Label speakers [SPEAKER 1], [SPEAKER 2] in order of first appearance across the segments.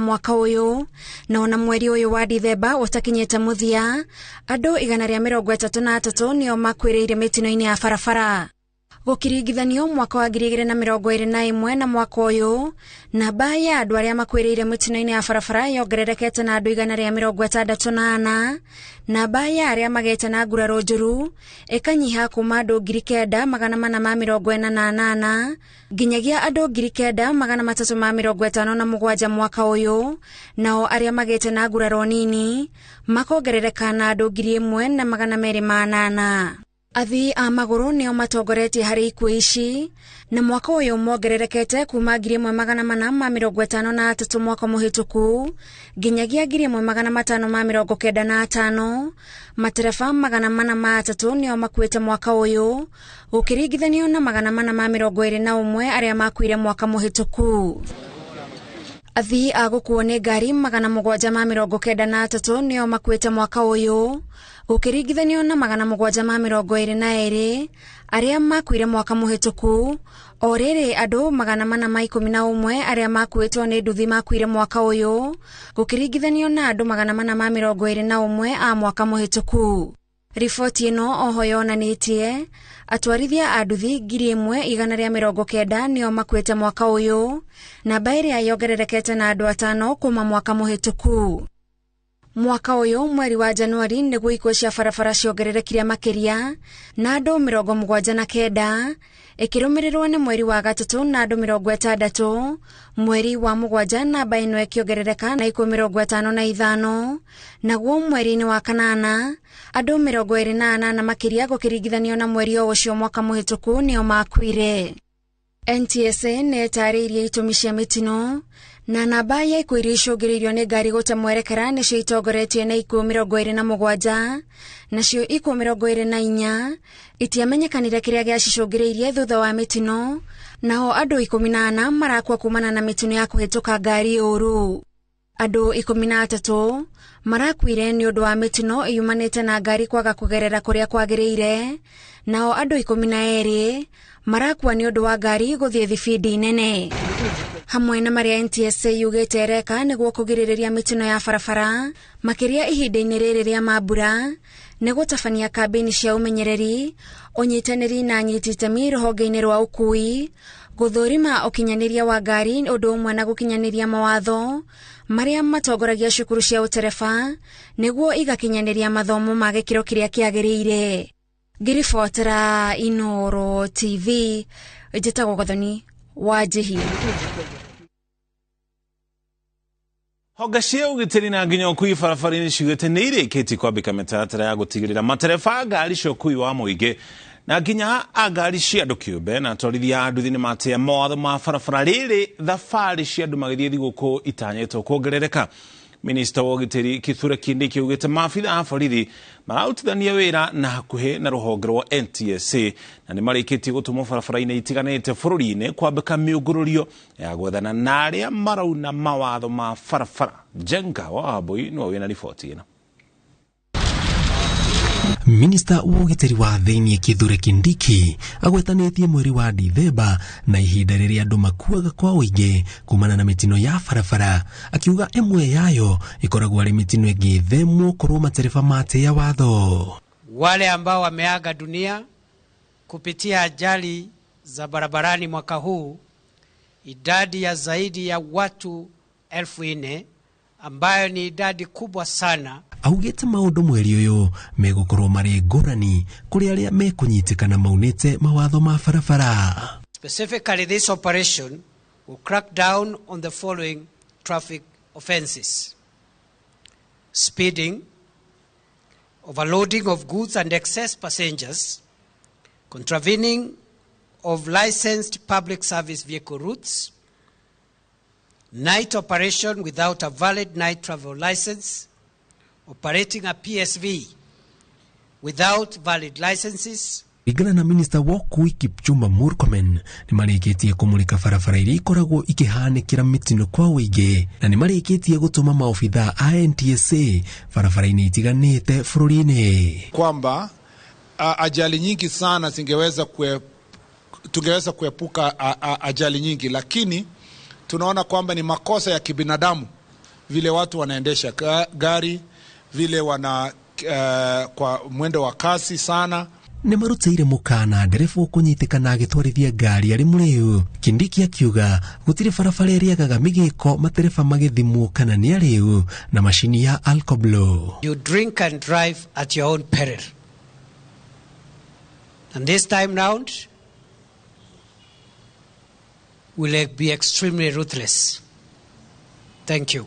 [SPEAKER 1] Mwaka ũyũ na ona mweri ũyũ wa Dithemba ũtakinyĩte mũthia, andũ 133 nĩo makuĩrĩire mĩtino-inĩ ya barabara. Gũkĩringithanio mwaka wa 2021 na mwaka ũyũ, namba ya andũ arĩa makuĩrĩire mĩtino-inĩ ya barabara yongererekete na andũ 164. Namba ya arĩa magĩte na nguraro njũru ĩkanyiha kuma andũ 9448 nginyagia andũ 9357 mwaka ũyũ, nao arĩa magĩte na nguraro nini makongerereka na andũ 1208. Athii a magũrũ nĩo matongoretie harĩ ikuũ ici, na mwaka ũyũ mongererekete kuma 1453 mwaka mũhĩtũku nginyagia 1595. Matereba 403 nĩo makuĩte mwaka ũyũ gũkĩringithanio na 421 arĩa makuire mwaka mũhĩtũku. Athii a gũkuo nĩ ngari 793 nĩo makuĩte mwaka ũyũ gũkĩringithanio na 722 arĩa makuire mwaka mũhĩtũku. O rĩrĩ, andũ 411 arĩa makuĩtwo nĩ nduthi makuire mwaka ũyũ gũkĩringithanio na andũ 421 a mwaka mũhĩtũku. Riboti ĩno oho yonanĩtie atwarithia a nduthi 1190 nĩo makuĩte mwaka ũyũ, namba ĩrĩa yongererekete na andũ 5 kuma mwaka mũhĩtũku. Mwaka ũyũ mweri wa Januari nĩguo ikuũ cia barabara ciongererekire makĩria na andũ 79, ĩkĩrũmĩrĩrwo nĩ mweri wa gatatũ na andũ 60, mweri wa mũgwanja namba ĩno ĩkĩongerereka na ikuũ 55, naguo mweri-inĩ wa kanana andũ 28 makĩria gũkĩringithanio na mweri o ũcio mwaka mũhĩtũku nĩo makuire. NTSA nĩ ĩtarĩirie itũmi cia mĩtino na namba ya ikuũ iria icũngĩrĩirio nĩ ngari gũte mwerekera nĩcio itongoretie na ikuũ 27, nacio ikuũ 24 itiamenyekanire kĩrĩa gĩacicũngĩrĩirie thutha wa mĩtino, nao andũ 14 marakua kumana na mĩtino ya kũhĩtũka ngari ũru. Andũ 13 marakuire nĩ ũndũ wa mĩtino yumanĩte na ngari kwaga kũgerera kũrĩa kwagĩrĩire, nao andũ 12 marakua nĩ ũndũ wa ngari gũthiĩ thibindi nene. Hamwe na marĩa NTSA yugĩte ĩreka nĩguo kũgirĩrĩria mĩtino ya barabara makĩria ihinda-inĩ rĩrĩ rĩa mambura nĩ gũtabania kambĩini cia ũmenyereri, ũnyitanĩri na anyiti itemi rũhonge-inĩ rwa ũkuui, gũthũrima ũkinyanĩria wa ngari ũndũ ũmwe na gũkinyanĩria mawatho marĩa matongoragia cukuru cia ũtereba nĩguo igakinyanĩria mathomo ma gĩkĩro kĩrĩa kĩagĩrĩire. Ngĩribotera Inooro TV, njĩtagwo Gathoni wa Njihia.
[SPEAKER 2] Honge cia ũgitĩri na nginya ũkui barabara-inĩ ciugĩte nĩ irĩkĩtie kwambĩka mĩtaratara ya gũtigĩrĩra matereba a ngari cia ũkui wa mũingĩ na nginya a ngari cia andũ kĩũmbe na atwarithia a nduthi nĩ matĩa mawatho ma barabara rĩrĩ thabarĩ cia andũ magĩthiĩ thigũkũ itanyĩtwo kuongerereka. Minista wa ũgitĩri Kithure Kindiki augĩte maabitha a borithi mararutithania wĩra na hakuhĩ na rũhonge rwa NTSA na nĩ marĩkĩtie gũtũmwo barabara-inĩ itiganĩte bũrũri-inĩ kwambĩka mĩũngũrũrio ya gwethana na arĩa marauna mawatho ma barabara. Njenga wa Wambui nĩwe wĩna riboti ĩno.
[SPEAKER 3] Minista wa ũgitĩri wa thĩinĩ Kithure Kindiki agwetanĩtie mweri wa Dithemba na ihinda rĩrĩa andũ makuaga kwa ũingĩ kumana na mĩtino ya barabara, akiuga ĩmwe yayo ĩkoragwo arĩ mĩtino ĩngĩthemwo korwo matereba matĩĩa watho.
[SPEAKER 4] Wale ambao wameaga dunia kupitia ajali za barabarani mwaka huu, idadi ya zaidi ya watu 4,000 ambayo ni idadi kubwa sana.
[SPEAKER 3] Augĩte maũndũ mweri ũyũ megũkorwo marĩ ngũrani kũrĩ arĩa mekũnyitĩkana maunĩte mawatho ma barabara.
[SPEAKER 4] Specifically, this operation will crack down on the following traffic offenses: speeding, overloading of goods and excess passengers, contravening of licensed public service vehicle routes, night operation without a valid night travel license, operating a PSV without valid licenses.
[SPEAKER 3] Kũringana na minista wa ũkui Kipchumba Murkomen, nĩ marĩkĩtie kũmũrĩka barabara iria ikoragwo ikĩhanĩkĩra mĩtino kwa ũingĩ na nĩ marĩkĩtie gũtũma maobithaa a NTSA barabara-inĩ itiganĩte bũrũri-inĩ.
[SPEAKER 5] Kwamba ajali nyingi sana zingeweza tungeweza kuepuka ajali nyingi, lakini tunaona kwamba ni makosa ya kibinadamu. vile watu wanaendesha gari, vile wana kwa mwendo wa kasi sana.
[SPEAKER 3] Nĩ marutĩire mũkana ndereba ũkũnyitĩkana agĩtwarithia ngari arĩ mũrĩu. Kindiki akiuga gũtirĩ barabara ĩrĩagaga mĩgĩko matereba magĩthimwo kana nĩ arĩu na macini ya Alcoblow.
[SPEAKER 4] You drink and drive at your own peril. And this time round, we'll be extremely ruthless. Thank you.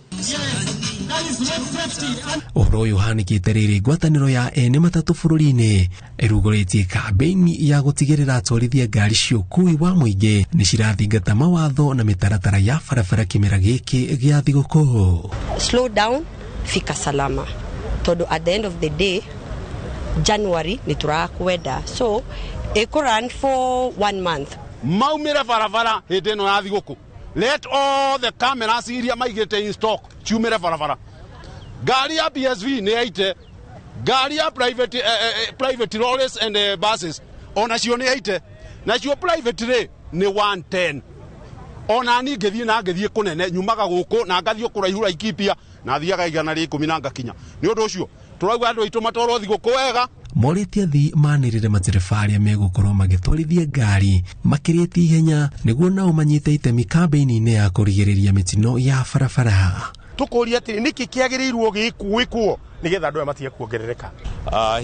[SPEAKER 3] Ũhoro ũyũ ũhanĩkĩte rĩrĩ ngwatanĩro ya ene matatũ bũrũri-inĩ ĩrugũrĩtie kambĩini ya gũtigĩrĩra atwarithia ngari cia ũkui wa mũingĩ nĩ cirathingata mawatho na mĩtaratara ya barabara kĩmera gĩkĩ gĩa thigũkũ.
[SPEAKER 6] Slow down, fika salama, tondũ at the end of the day January nĩ tũrakwenda, so ĩkũ run for 1 month.
[SPEAKER 7] Maumĩre barabara hĩndĩ ĩno ya thigũkũ. Let all the cameras iria maigĩte in stock ciumĩre barabara. Ngari ya PSV nĩ yaite, ngari ya private lorries and buses onacio nĩ yaite, nacio private rĩ nĩ 110. Ona niĩ ngĩthiĩ na ngĩthiĩ kũnene, nyumaga gũkũ na ngathiĩ kũraihu Laikipia na thiaga 110 na ngakinya. Nĩ ũndũ ũcio tũrauga andũ aitũ matwarwo thigũkũ wega.
[SPEAKER 3] Morĩtie athii manĩrĩre matereba arĩa megũkorwo magĩtwarithia ngari makĩrĩtie ihenya nĩguo nao manyite itemi kambĩini-inĩ ya kũrigĩrĩria mĩtino ya barabara.
[SPEAKER 8] Tũkũria atĩrĩ, nĩkĩ kĩagĩrĩirwo gwĩkwo nĩgetha andũ aya matige kuongerereka?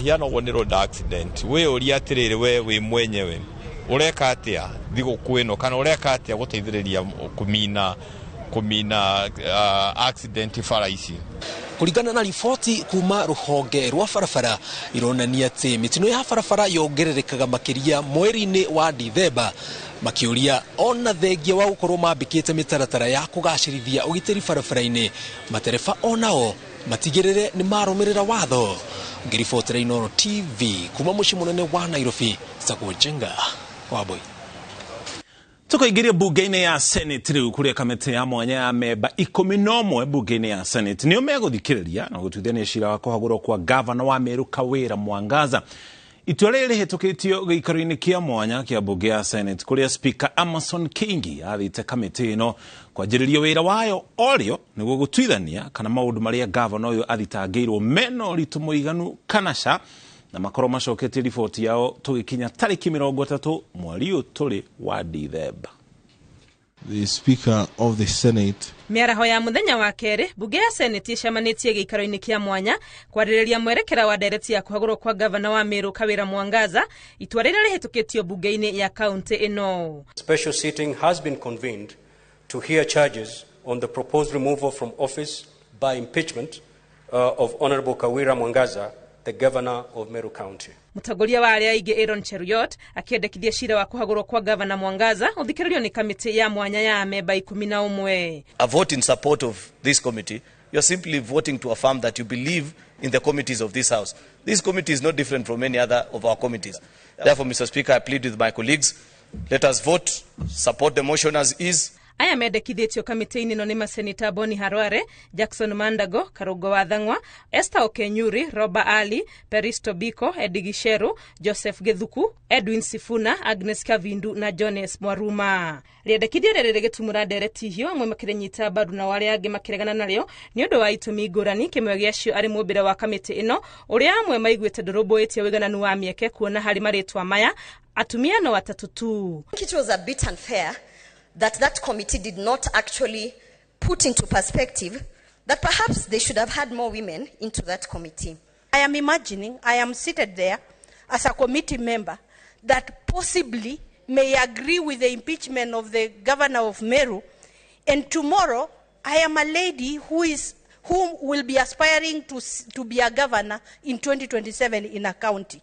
[SPEAKER 9] Hiana ũguo nĩ road accident. Wĩ ũria atĩrĩrĩ, we wĩ mwenyewe ũreka atĩa thigũkũ ĩno, kana ũreka atĩa gũteithĩrĩria kũmina accident bara ici?
[SPEAKER 3] Kũringana na riboti kuma rũhonge rwa barabara ironania atĩ mĩtino ya barabara yongererekaga makĩria mweri-inĩ wa Dithemba, makĩũria ona thengia wa gũkorwo mambĩkĩte mĩtaratara ya kũgacĩrithia ũgitĩri barabara-inĩ, matereba onao matigĩrĩre nĩ marũmĩrĩra watho. Ngĩribotera Inooro TV kuma mũciĩ mũnene wa Nairobi, Sagwo Njenga Wambui.
[SPEAKER 2] Tukaingĩria bunge-inĩ ya Senate rĩu kũrĩa kamĩtĩ ya mwanya ya memba 11 bunge-inĩ ya Senate nĩo megũthikĩrĩria na gũtuithania cira wa kũhagũrwo kwa gavana wa Meru Kawira Mwangaza. Itua rĩrĩ rĩhĩtũkĩtio gĩikaro-inĩ kĩa mwanya kĩa bunge ya Senate kũrĩa Speaker Amason Kingi athĩte kamĩtĩ ĩno kwanjĩrĩria wĩra wayo orĩo nĩguo gũtuithania kana maũndũ marĩa gavana ũyũ athitangĩirwo mena ũritũ mũiganu kana ca, na makorwo macoketie riboti yao tũgĩkinya tarĩki 30 mweri ũyũ tũrĩ wa Dithemba.
[SPEAKER 10] The Speaker of the Senate.
[SPEAKER 11] Mĩaraho ya mũthenya wa kerĩ, bunge ya Senate ĩcemanĩtie gĩikaro-inĩ kĩa mwanya kwarĩrĩria mwerekera wa ndereti ya kũhagũrwo kwa gavana wa Meru Kawira Mwangaza, itua rĩrĩa rĩhĩtũkĩtio bunge-inĩ ya kaunti ĩno.
[SPEAKER 12] Special sitting has been convened to hear charges on the proposed removal from office by impeachment of Honorable Kawira Mwangaza, the governor of Meru County.
[SPEAKER 11] Mũtongoria wa arĩa aingĩ Aaron Cheruiyot akĩendekithia cira wa kũhagũrwo kwa gavana Mwangaza ũthikĩrĩrio nĩ kamĩtĩ ya mwanya ya memba 11.
[SPEAKER 13] A vote in support of this committee, you're simply voting to affirm that you believe in the committees of this house. This committee is not different from any other of our committees. Therefore, Mr. Speaker, I plead with my colleagues, let us vote, support the motion as is.
[SPEAKER 11] Aya mendekithĩtio kamĩtĩ-inĩ ĩno nĩ maseneta Boni Harware, Jackson Mandago, Karũngo wa Thang'wa, Esther Okenyuri, Roba Ali, Peristo Biko, Eddie Gicheru, Joseph Githuku, Edwin Sifuna, Agnes Kavindu na Jones Mwaruma. Rĩendekithia rĩrĩ rĩgĩtumũra ndereti hiũ, amwe makĩrĩnyita mbaru na arĩa angĩ makĩregana narĩo nĩ ũndũ wa itũmi ngũrani, kĩmwe gĩacio arĩ mũmbĩre wa kamĩtĩ ĩno ũrĩa amwe maiguĩte ndũrũmbũĩtie ũigananu wa mĩeke kuona harĩ marĩtwa maya atumia no atatũ tu.
[SPEAKER 6] It was a bit unfair that committee did not actually put into perspective that perhaps they should have had more women into that committee.
[SPEAKER 14] I am imagining, I am seated there as a committee member that possibly may agree with the impeachment of the governor of Meru, and tomorrow I am a lady who will be aspiring to be a governor in 2027 in a county.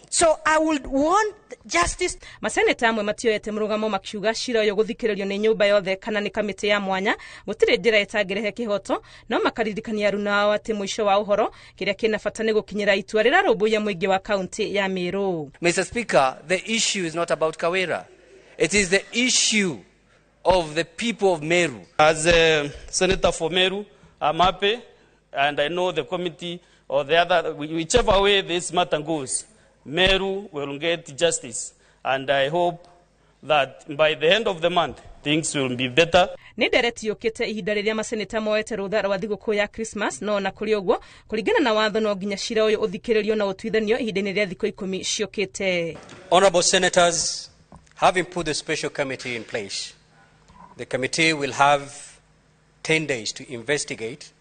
[SPEAKER 14] So I would want justice.
[SPEAKER 11] Maseneta amwe matioete mũrũgamo makiuga cira ũyũ gũthikĩrĩrio nĩ nyũmba yothe kana nĩ kamĩtĩ ya mwanya gũtirĩ njĩra ĩtangĩrehe kĩhoto, no makaririkania aruna ao atĩ mũico wa ũhoro kĩrĩa kĩna bata nĩ gũkinyĩra itua rĩrarũmbũiya mũingĩ wa kaunti ya Meru.
[SPEAKER 15] Mr. Speaker, the issue is not about Kawira. It is the issue of the people of Meru.
[SPEAKER 16] As a senator for Meru, I'm happy, and I know the committee or the other, whichever way this matter goes, Meru will get justice, and I hope that by the end of the month things will be better.
[SPEAKER 11] Nĩ ndereti yũkĩte ihinda rĩrĩa maseneta moete rũtha rwa thigũkũ ya Christmas, no ona kũrĩ ũguo kũringana na watho no nginya cira ũyũ ũthikĩrĩrio na ũtuithanio ihinda-inĩ rĩa thikũ 10 ciũkĩte.
[SPEAKER 12] Honorable Senators, having put the special committee in place, the committee will have 10 days to investigate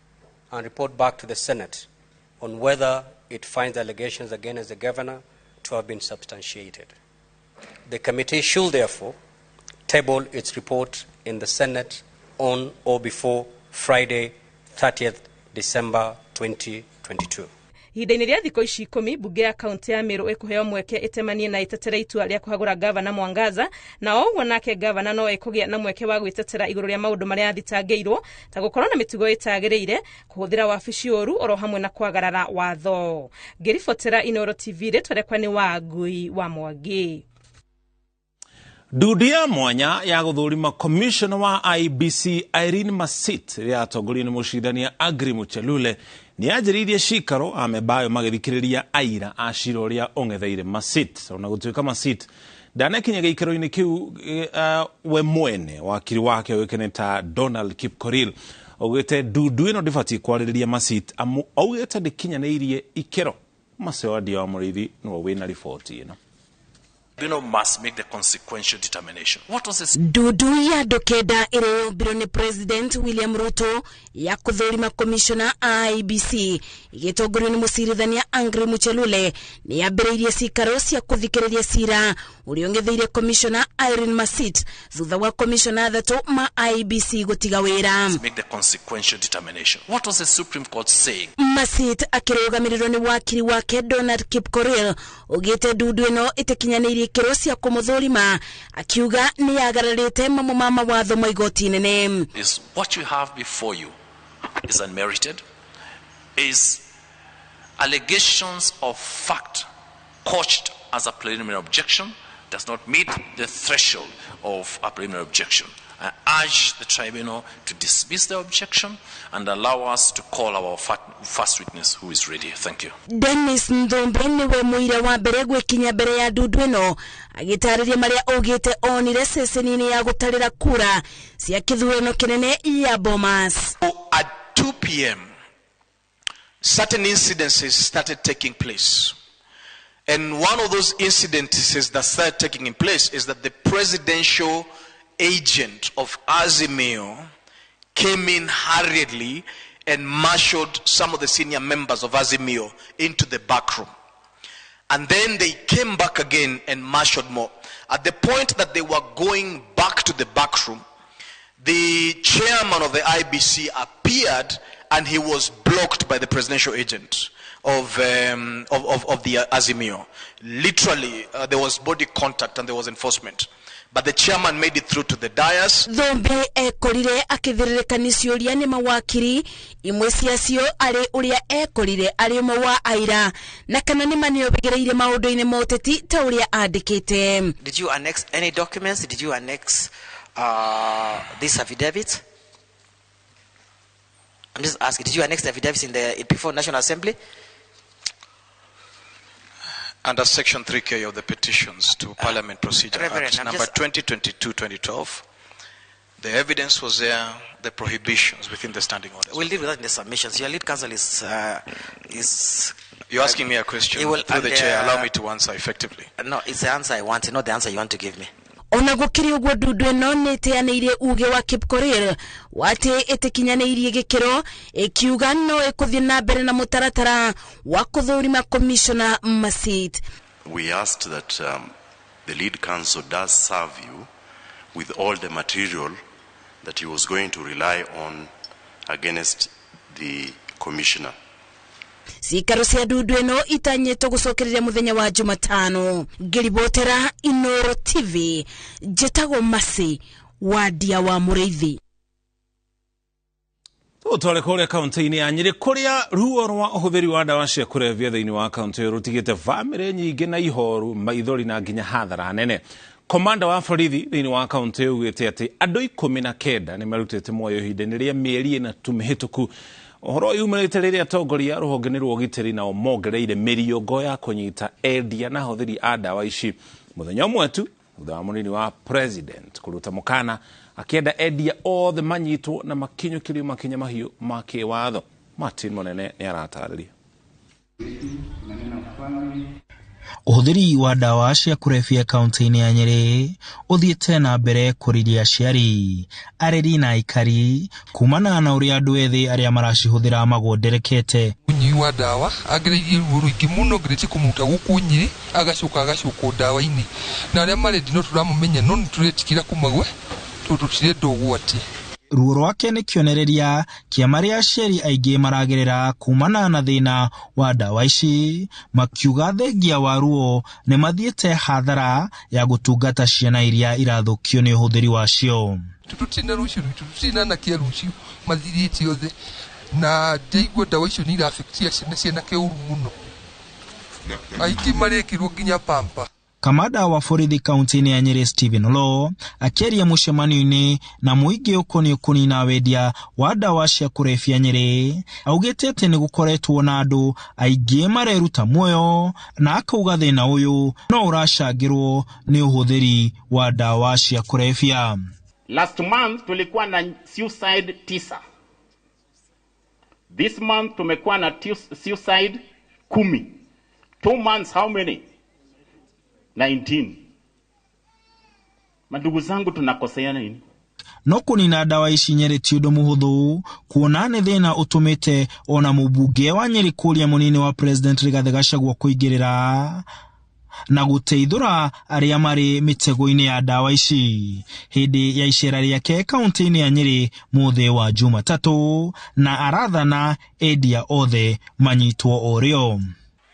[SPEAKER 12] and report back to the Senate on whether it finds allegations against the governor to have been substantiated. The committee should therefore table its report in the Senate on or before Friday, 30th December 2022.
[SPEAKER 11] Ihinda-inĩ rĩa thikũ ici 10 mbunge ya kaunti ya Meru ĩkũheo mweke ĩtemanie na ĩtetere itua rĩa kũhagũra gavana Mwangaza, na o ũguo nake gavana no ĩkũgĩa na mweke wa gwĩtetera igũrũ rĩa maũndũ marĩa athitangĩirwo ta gũkorwo na mĩtugo ĩtagĩrĩire, kũhũthĩra wabici ũru oro hamwe na kwagarara watho. Ngĩribotera Inooro TV, rĩtwa rĩakwa nĩ Wangui wa Mwangi.
[SPEAKER 2] Ndundu ya mwanya ya gũthũrima commissioner wa IEBC Irene Masit ĩrĩa yatongorio nĩ mũcirithania Agri Muchelule nĩ yanjĩrĩirie cikaro amemba ayo magĩthikĩrĩria aira a cira ũrĩa ũng'etheire Masit. Ona gũtuĩka Masit ndanekinya gĩikaro-inĩ kĩu we mwene, wakiri wake ũĩkaine ta Donald Kipkorir augĩte ndundu ĩno ndĩbatiĩ kwarĩrĩria Masit amu augĩte ndĩkinyanĩirie ikĩro. Maceo Wandia wa Mũrĩithi nĩwe wĩna riboti ĩno.
[SPEAKER 17] Tribunal must make the consequential determination. What was this?
[SPEAKER 1] Ndundu ya andũ 9 ĩrĩa yombirwo nĩ President William Ruto ya kũthũrima commissioner a IEBC ĩgĩtongorio nĩ mũcirithania Angry Muchelule nĩ yambĩrĩirie cikaro cia kũthikĩrĩria cira ũrĩa ũng'etheire commissioner Irene Masit thutha wa commissioner 3 ma IEBC gũtiga wĩra.
[SPEAKER 17] Make the consequential determination. What was the Supreme Court saying?
[SPEAKER 1] Masit akĩrũgamĩrĩrwo nĩ wakiri wake Donald Kipkorir ũgĩte ndundu ĩno ĩtekinyanĩirie ikĩro cia kũmũthũrima, akiuga nĩ yagararĩte mamwe ma mawatho ma igoti inene.
[SPEAKER 17] Is what you have before you is unmerited, is allegations of fact couched as a preliminary objection, does not meet the threshold of a preliminary objection. I urge the tribunal to dismiss the objection and allow us to call our first witness who is ready. Thank you.
[SPEAKER 1] Dennis Ndombe niwe mũira wa mbere gwĩkinya mbere ya ndundu ĩno agĩtarĩria marĩa augĩte onire ceceni-inĩ ya gũtarĩra kura cia kĩthurano kĩnene ya Bomas.
[SPEAKER 18] At 2 p.m., certain incidences started taking place. And one of those incidences that started taking place is that the presidential agent of Azimio came in hurriedly and marshaled some of the senior members of Azimio into the back room. And then they came back again and marshaled more. At the point that they were going back to the back room, the chairman of the IBC appeared and he was blocked by the presidential agent of the Azimio. Literally, there was body contact and there was enforcement. But the chairman made it through to the dais.
[SPEAKER 1] Thombe ekorire akithirĩrĩka nĩ ciũria nĩ mawakiri imwe ciacio arĩ ũrĩa ekorire arĩ ũmwe wa aira na kana nĩ manĩogereire maũndũ-inĩ ma ũteti ta ũrĩa andĩkĩte.
[SPEAKER 19] Did you annex any documents? Did you annex this affidavit? I'm just asking, did you annex the affidavits in the before National Assembly?
[SPEAKER 18] Under Section 3K of the Petitions to Parliament Procedure
[SPEAKER 19] Reverend,
[SPEAKER 18] Act, number 2022-2012, the evidence was there, the prohibitions within the standing orders.
[SPEAKER 19] We'll deal with that in the submissions. Your lead counsel is...
[SPEAKER 18] You're asking me a question through the chair. Allow me to answer effectively.
[SPEAKER 19] No, it's the answer I want, not the answer you want to give me.
[SPEAKER 1] Ona gũkĩrĩ ũguo ndundu ĩno nĩ ĩteanĩirie uge wa Kipkorir wa atĩ ĩtĩkinyanĩirie gĩkĩro ĩkiuga no ĩkũthiĩ na mbere na mũtaratara wa kũthũrima Commissioner Masit.
[SPEAKER 20] We asked that the lead counsel does serve you with all the material that he was going to rely on against the commissioner.
[SPEAKER 1] Cikaro cia ndundu ĩno itanyĩtwo gũcokereria mũthenya wa Jumatano. Ngĩribotera Inooro TV, njĩtagwo Mercy Wandia wa Mũrĩithi.
[SPEAKER 2] Tũtware kũrĩa kaunti-inĩ ya Nyĩrĩ kũrĩa ruo rwa ũhũthĩri wa ndawa cia kũrebia thĩinĩ wa kaunti ĩyo rũtigĩte bamĩrĩ nyingĩ na ihoru, maithori na nginya hathara nene. Komanda wa borithi thĩinĩ wa kaunti ĩyo augĩte atĩ andũ 19 nĩ marutĩte muoyo ihinda-inĩ rĩa mĩeri ĩna tu mĩhĩtũku. Ũhoro ũyũ uumĩrĩte rĩrĩa atongoria rũhonge-inĩ rwa ũgitĩri nao mongereire mĩriũngo ya kũnyita endia na ahũthĩri a ndawa ici mũthenya ũmwe tu Thutha wa munini wa president kuruta mukana akienda endia othe manyitwo na makinyũkĩrio makinya mahiũ ma kĩwatho. Martin Munene nĩ aratarĩria.
[SPEAKER 21] Ũhũthĩri wa ndawa cia kũrebia kaunti-inĩ ya Nyĩrĩ ũthiĩte na mbere kũriria aciari, areri na aikari kumana na ũrĩa andũ ethĩ arĩa maracihũthĩra magonderekete.
[SPEAKER 22] Ũnyui wa ndawa agereirie ruo rũingĩ mũno ngeretie kũmũruta gũkũ Nyĩrĩ agacoka agacokwo ndawa-inĩ na arĩa marendi no tũramamenya no nĩtũretikĩra kũmagwe tondũ tũtirenda ũgwati.
[SPEAKER 21] Ruo rwake nĩ kĩonereria kĩa marĩa aciari aingĩ maragerera kumana na thĩna wa ndawa ici, makiuga thengia wa ruo nĩ mathiĩte hathara ya gũtungata ciana iria irathũkio nĩ ũhũthĩri wacio.
[SPEAKER 22] Tũtirĩ na rũciũ rwitũ, tũtirĩ na anake a rũciũ mathirĩte othe, na ndaigua ndawa icio nĩ ira-affect ciana cianake ũru mũno, aingĩ marekĩrwo nginya pamper.
[SPEAKER 21] Kamanda wa borithi kaunti-inĩ ya Nyĩrĩ Stephen Oloo akĩaria mũcemanio-inĩ na mũingĩ ũkoniĩ kũnina wendia wa ndawa cia kũrebia Nyĩrĩ augĩte atĩ nĩ gũkoretwo na andũ aingĩ mareruta muoyo na akauga thĩna ũyũ no ũracangĩrwo nĩ ũhũthĩri wa ndawa cia kũrebia.
[SPEAKER 23] Last month tulikuwa na suicide 9. This month tumekuwa na suicide 10. 2 months how many? 19. Mandugu zangu tunakosea nini?
[SPEAKER 21] No kũnina ndawa ici Nyĩrĩ ti ũndũ mũhũthũ kuona nĩ thĩna ũtũmĩte ona mũmbunge wa Nyĩrĩ kũria mũnini wa President Rigathĩ Gachagua kũingĩrĩra na gũteithũra arĩa marĩ mĩtego-inĩ ya ndawa ici hĩndĩ ya icera rĩake kaunti-inĩ ya Nyĩrĩ mũthĩ wa Jumatatũ, na arathana endia othe manyitwo orĩo.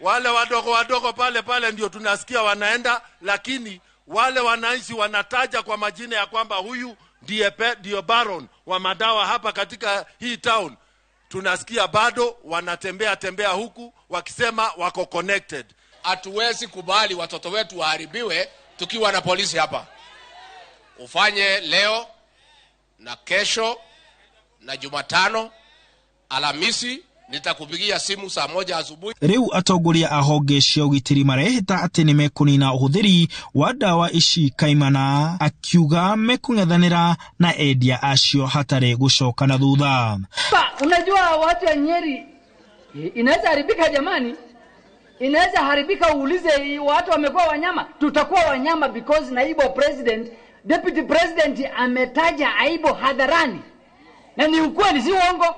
[SPEAKER 24] Wale wadogo wadogo pale pale ndio tunasikia wanaenda, lakini wale wananchi wanataja kwa majina ya kwamba huyu ndiye baron wa madawa hapa katika hii town. Tunasikia bado wanatembea tembea huku wakisema wako connected.
[SPEAKER 25] Hatuwezi kubali watoto wetu waharibiwe tukiwa na polisi hapa. Ufanye leo na kesho na Jumatano, Alhamisi nitakupigia simu saa 1 asubuhi.
[SPEAKER 21] Riu atongoria a honge cia ũgitĩri marehĩta atĩ nĩ mekũnina ũhũthĩri wa ndawa ici kaimana, akiuga mekũng'ethanĩra na endia acio hatarĩ gũcoka na thutha.
[SPEAKER 26] Unajua watu wa Nyeri inaweza haribika jamani, inaweza haribika. Uulize watu wamekuwa wanyama, tutakuwa wanyama because naibu president, deputy president ametaja aibu hadharani, na ni ukweli, si uongo.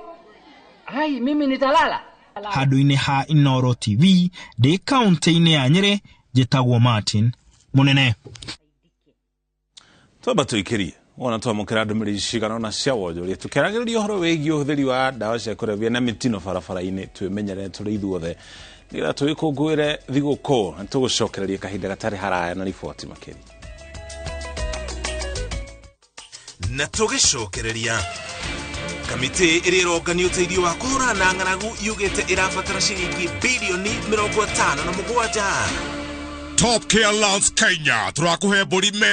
[SPEAKER 26] Ai, mimi nitalala.
[SPEAKER 21] Handũ-inĩ ha Inooro TV ndĩ kaunti-inĩ ya Nyĩrĩ, njĩtagwo Martin Munene.
[SPEAKER 2] Twamba tũikĩrie wona twamũkĩra ndũmĩrĩri cigana ũna cia wonjoria tũkĩaragĩrĩria ũhoro wĩgiĩ ũhũthĩri wa ndawa cia kũrebia na mĩtino barabara-inĩ. Twĩmenyerere tũrĩ ithuothe nĩgetha tũgĩkũngũĩre thigũkũ, na tũgũcokereria kahinda gatarĩ haraya na riboti makĩria.
[SPEAKER 27] Na tũgĩcokereria kamĩtĩ ĩrĩa ĩrongania ũteithio wa kũhũrana na ng'aragu yugĩte ĩrabatara ciringi bilioni 57.
[SPEAKER 28] Top Care Lounge Kenya turakuhe mbũri me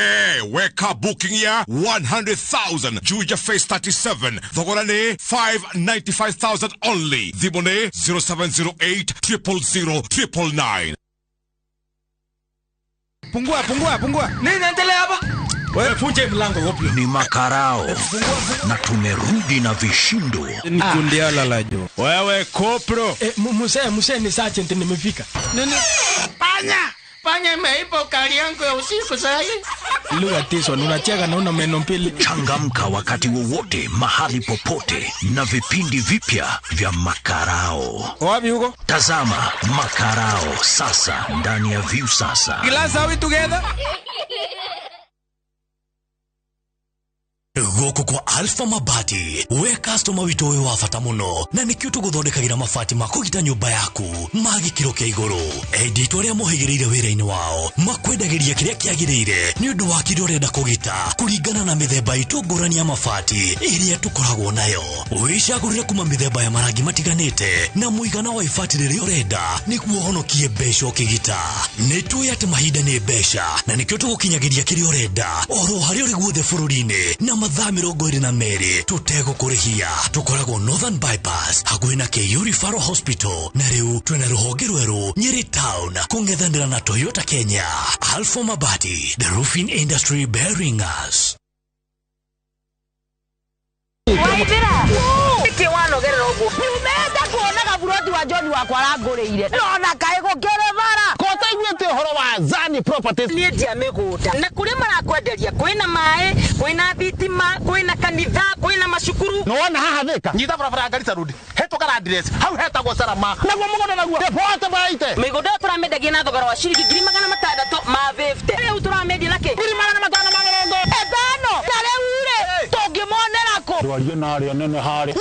[SPEAKER 28] weka booking ya 100,000 Juja Phase 37 thogora nĩ 595,000 only. Thimũ nĩ 0708 000 999.
[SPEAKER 29] Pungua pungua pungua. Nini endelea hapa? Wewe funje mlango wapi?
[SPEAKER 30] Ni makarao na tumerudi na vishindo.
[SPEAKER 29] Ni kundi ala la jo. Wewe kopro. Muse ni sergeant nimefika. Nini?
[SPEAKER 31] Panya! Panya imeiba kari yangu ya usiku sasa.
[SPEAKER 29] Lugha tiso unacheka na una meno mbili.
[SPEAKER 30] Changamka wakati wowote mahali popote na vipindi vipya vya Makarao.
[SPEAKER 29] Wapi huko?
[SPEAKER 30] Tazama Makarao sasa ndani ya View Sasa.
[SPEAKER 29] Glass are we together?
[SPEAKER 30] Gũkũ kwa Alpha Mabati we customer witũ wĩ wa bata mũno na nĩkĩo tũgũthondekagĩra mabati ma kũgita nyũmba yaku ma gĩkĩro kĩa igũrũ. Endia itũ arĩa mohĩgĩrĩire wĩra-inĩ wao makwendagĩria kĩrĩa kĩagĩrĩire nĩ ũndũ wa kĩrĩa ũrenda kũgita kũringana na mĩthemba itũ ngũrani ya mabati ĩrĩa tũkoragwo nayo. Wĩcagũrĩre kuma mĩthemba ya marangi matiganĩte na mũigana wa ibati rĩrĩa ũrenda nĩguo ũhonokie mbeca ũkĩgita. Nĩ tũĩ atĩ mahinda nĩ mbeca na nĩkĩo tũgũkinyagĩria kĩrĩa ũrenda oro harĩa ũrĩ guothe bũrũri-inĩ na Mathaa 22 tũtegũkũrĩhia. Tũkoragwo Northern Bypass hakuhĩ na KU Referral Hospital, na rĩu twĩna rũhonge rwerũ Nyeri Town kũng'ethanĩra na Toyota Kenya. Alpha Mabati, the roofing industry bearing us.
[SPEAKER 3] Waithira nĩkĩ wanogerera ũguo nyumĩte kuona gaburoti wa John wakwa arangũrĩire nona kaĩ gũkĩrĩ bara
[SPEAKER 4] ko taiguĩte ũhoro wa Zani Properties.
[SPEAKER 3] Niĩ ndia mĩgũnda na kũrĩa marakwenderia kwĩna maĩ, kwĩna thitima, kwĩna kanitha, kwĩna macukuru.
[SPEAKER 4] Nĩwona haha Thĩka, nyita barabara ya Garissa Road, hĩtũka Landress, hau hetagwo Salama, naguo mũgũnda naguo Depote Baite.
[SPEAKER 3] Mĩgũnda ĩyo tũramĩendagia na thogora wa ciringi 650,000, rĩu tũramĩendia na kĩ 550,000. Na rĩu rĩ tũngĩmonera kũ?
[SPEAKER 4] Ndwarie na arĩa nene harĩa.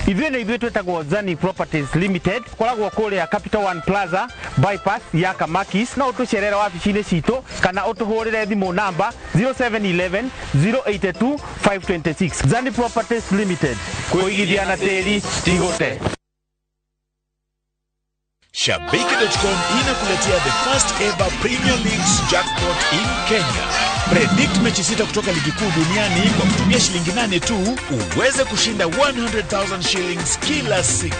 [SPEAKER 5] Ithuĩ nĩ ithuĩ twĩtagwo Zani Properties Limited, koragwo kũrĩa Capital One Plaza bypass ya Kamakis. No ũtũcerere wabici-inĩ citũ kana ũtũhũrĩre thimũ namba 0711 082 526. Zani Properties Limited, kũigithia na tĩri ti gũte.
[SPEAKER 27] Shabiki.com inakuletea the first ever Premier League's jackpot in Kenya. Predict mechi 6 kutoka ligi kuu duniani kwa kutumia shilingi 8 tu uweze kushinda 100,000 shillings kila siku.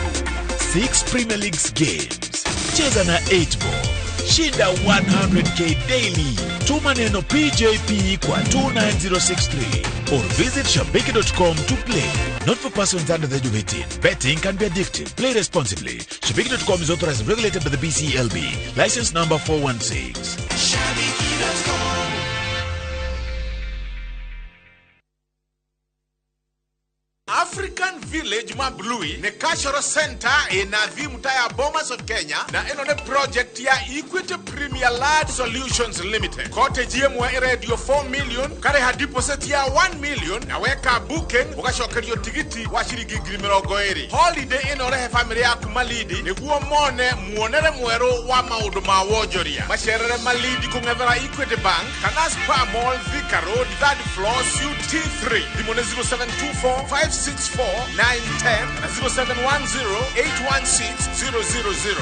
[SPEAKER 27] 6 Premier Leagues games. Cheza na 8 ball. Shinda 100k daily. Tuma neno PJP kwa 29063 or visit shabiki.com to play. Not for persons under the age of 18. Betting can be addictive. Play responsibly. Shabiki.com is authorized and regulated by the BCLB. License number 416.
[SPEAKER 6] Shabiki.com.
[SPEAKER 7] African Village Mablui ne cultural center inathi mtaa ya Bomas of Kenya, na ĩno nĩ project ya Equity Premier Land Solutions Limited. Cottage ĩmwe ĩrendio 4 million, karĩha deposit ya 1 million na weka booking ũgacokerio tigiti wa ciringi 20,000. Holiday ĩno rehe family yaku Malindi nĩguo mone muonere mwerũ wa maũndũ ma wonjoria. Macerere Malindi kũng'ethera Equity Bank kana Spa Mall Thika Road 3rd floor suite T3. Thimũ nĩ 0724 564 910 na 0710 816 000.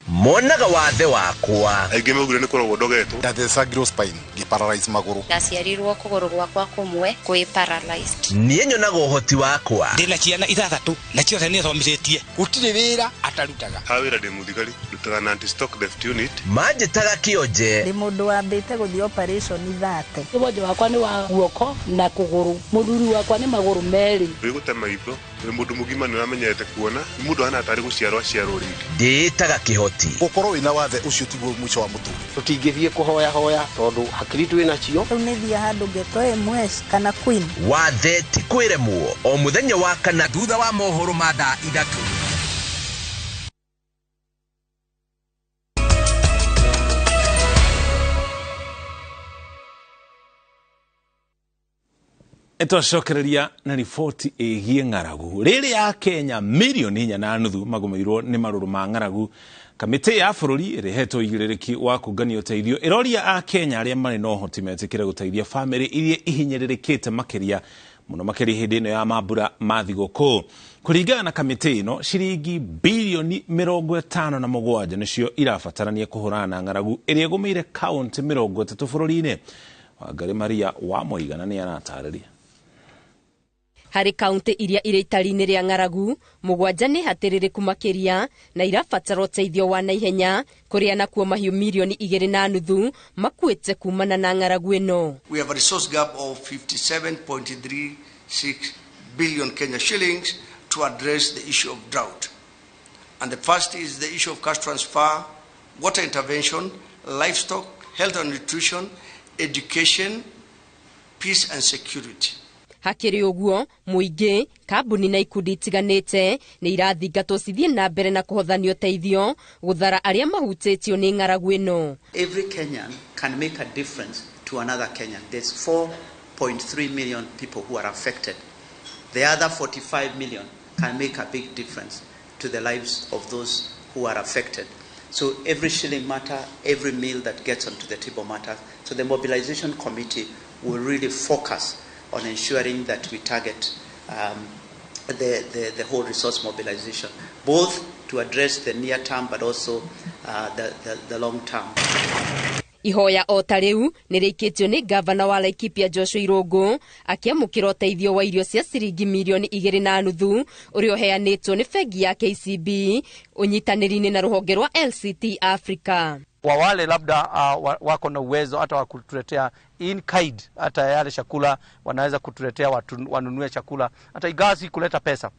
[SPEAKER 8] Monaga wathe wakwa
[SPEAKER 9] aingĩ maugire nĩ kũrogwo ndogetwo.
[SPEAKER 10] Ndathecangirwo spine ngĩparalyze magũrũ.
[SPEAKER 13] Ndaciarirwo kũgũrũ gwakwa kũmwe kwĩ paralyzed.
[SPEAKER 8] Niĩ nyonaga ũhoti wakwa.
[SPEAKER 14] Ndĩna ciana 6 na ciothe nĩ thomithĩtie.
[SPEAKER 15] Gũtirĩ wĩra atarutaga.
[SPEAKER 9] Ha wĩra ndĩ mũthigari, ndutaga na anti-stock theft unit.
[SPEAKER 8] Manjĩtaga kĩonje.
[SPEAKER 32] Ndĩ mũndũ wambĩte gũthiĩ operation 30.
[SPEAKER 33] Wonje wakwa nĩ wa guoko na kũgũrũ, mũthuri wakwa nĩ magũrũ merĩ.
[SPEAKER 9] Wĩgũte maitho, wĩ mũndũ mũgima nĩ ũramenyerete kuona, nĩ mũndũ ahana tarĩ gũciarwo aciarwo rĩngĩ.
[SPEAKER 8] Ndĩĩtaga kĩhoti.
[SPEAKER 10] Gũkorwo wĩna wathe ũcio tiguo mũico wa mũtũrĩre.
[SPEAKER 34] Tũtingĩthiĩ kũhoya hoya tondũ hakiri twĩ nacio.
[SPEAKER 32] Rĩu nĩ thiĩ handũ ngetwo MS kana Queen.
[SPEAKER 8] Wathe ti kwĩremwo o mũthenya wa kana thutha wa mohoro ma thaa 3.
[SPEAKER 2] Twacokereria na riboti ĩgiĩ ng'aragu. Rĩrĩ ya Kenya milioni 4.5 magũmĩirwo nĩ marũrũ ma ng'aragu. Kamĩtĩ ya bũrũri ĩrĩhetwo ũigĩrĩrĩki wa kũngania ũteithio ĩroria a Kenya arĩa marĩ na ũhoti metĩkĩre gũteithia bamĩrĩ iria ihinyĩrĩrĩkĩte makĩria mũno makĩria hĩndĩ ĩno ya mambura ma thigũkũ. Kũringana na kamĩtĩ ĩno, ciringi bilioni 57 nĩcio irabatarania kũhũrana na ng'aragu ĩrĩa ĩgũmĩire kaũntĩ 30 bũrũri-inĩ. Wangari Maria wa Mũigana nĩ aratarĩria.
[SPEAKER 35] Harĩ kaunti iria irĩ itari-inĩ rĩa ng'aragu, 7 nĩ hatĩrĩrĩku makĩria na irabatara ũteithio wa naihenya kũrĩa nakuo mahiũ milioni 2.5 makuĩte kumana na ng'aragu ĩno.
[SPEAKER 36] We have a resource gap of 57.36 billion Kenya shillings to address the issue of drought. And the first is the issue of cash transfer, water intervention, livestock, health and nutrition, education, peace and security.
[SPEAKER 35] Hakĩrĩ ũguo, mũingĩ, kambuni na ikundi itiganĩte nĩ irathingatwo cithiĩ na mbere na kũhothanio ũteithio gũthara arĩa mahutĩtio nĩ ng'aragu ĩno.
[SPEAKER 37] Every Kenyan can make a difference to another Kenyan. There's 4.3 million people who are affected. The other 45 million can make a big difference to the lives of those who are affected. So every shilling matter, every meal that gets onto the table matters. So the mobilization committee will really focus on ensuring that we target the whole resource mobilization, both to address the near term but also the long term.
[SPEAKER 35] Ihoya o ta rĩu nĩ rĩikĩtio nĩ ngavana wa Laikipia Joshua Irũngũ akĩamũkĩra ũteithio wa irio cia ciringi mirioni 2.5 ũrĩa ũheanĩtwo nĩ bengi ya KCB ũnyitanĩri-inĩ na rũhonge rwa LCT Africa.
[SPEAKER 37] Kwa wale labda wako na uwezo hata wa kutuletea in kind, hata yale chakula wanaweza kutuletea, wanunue chakula, hata ingawa si kuleta pesa,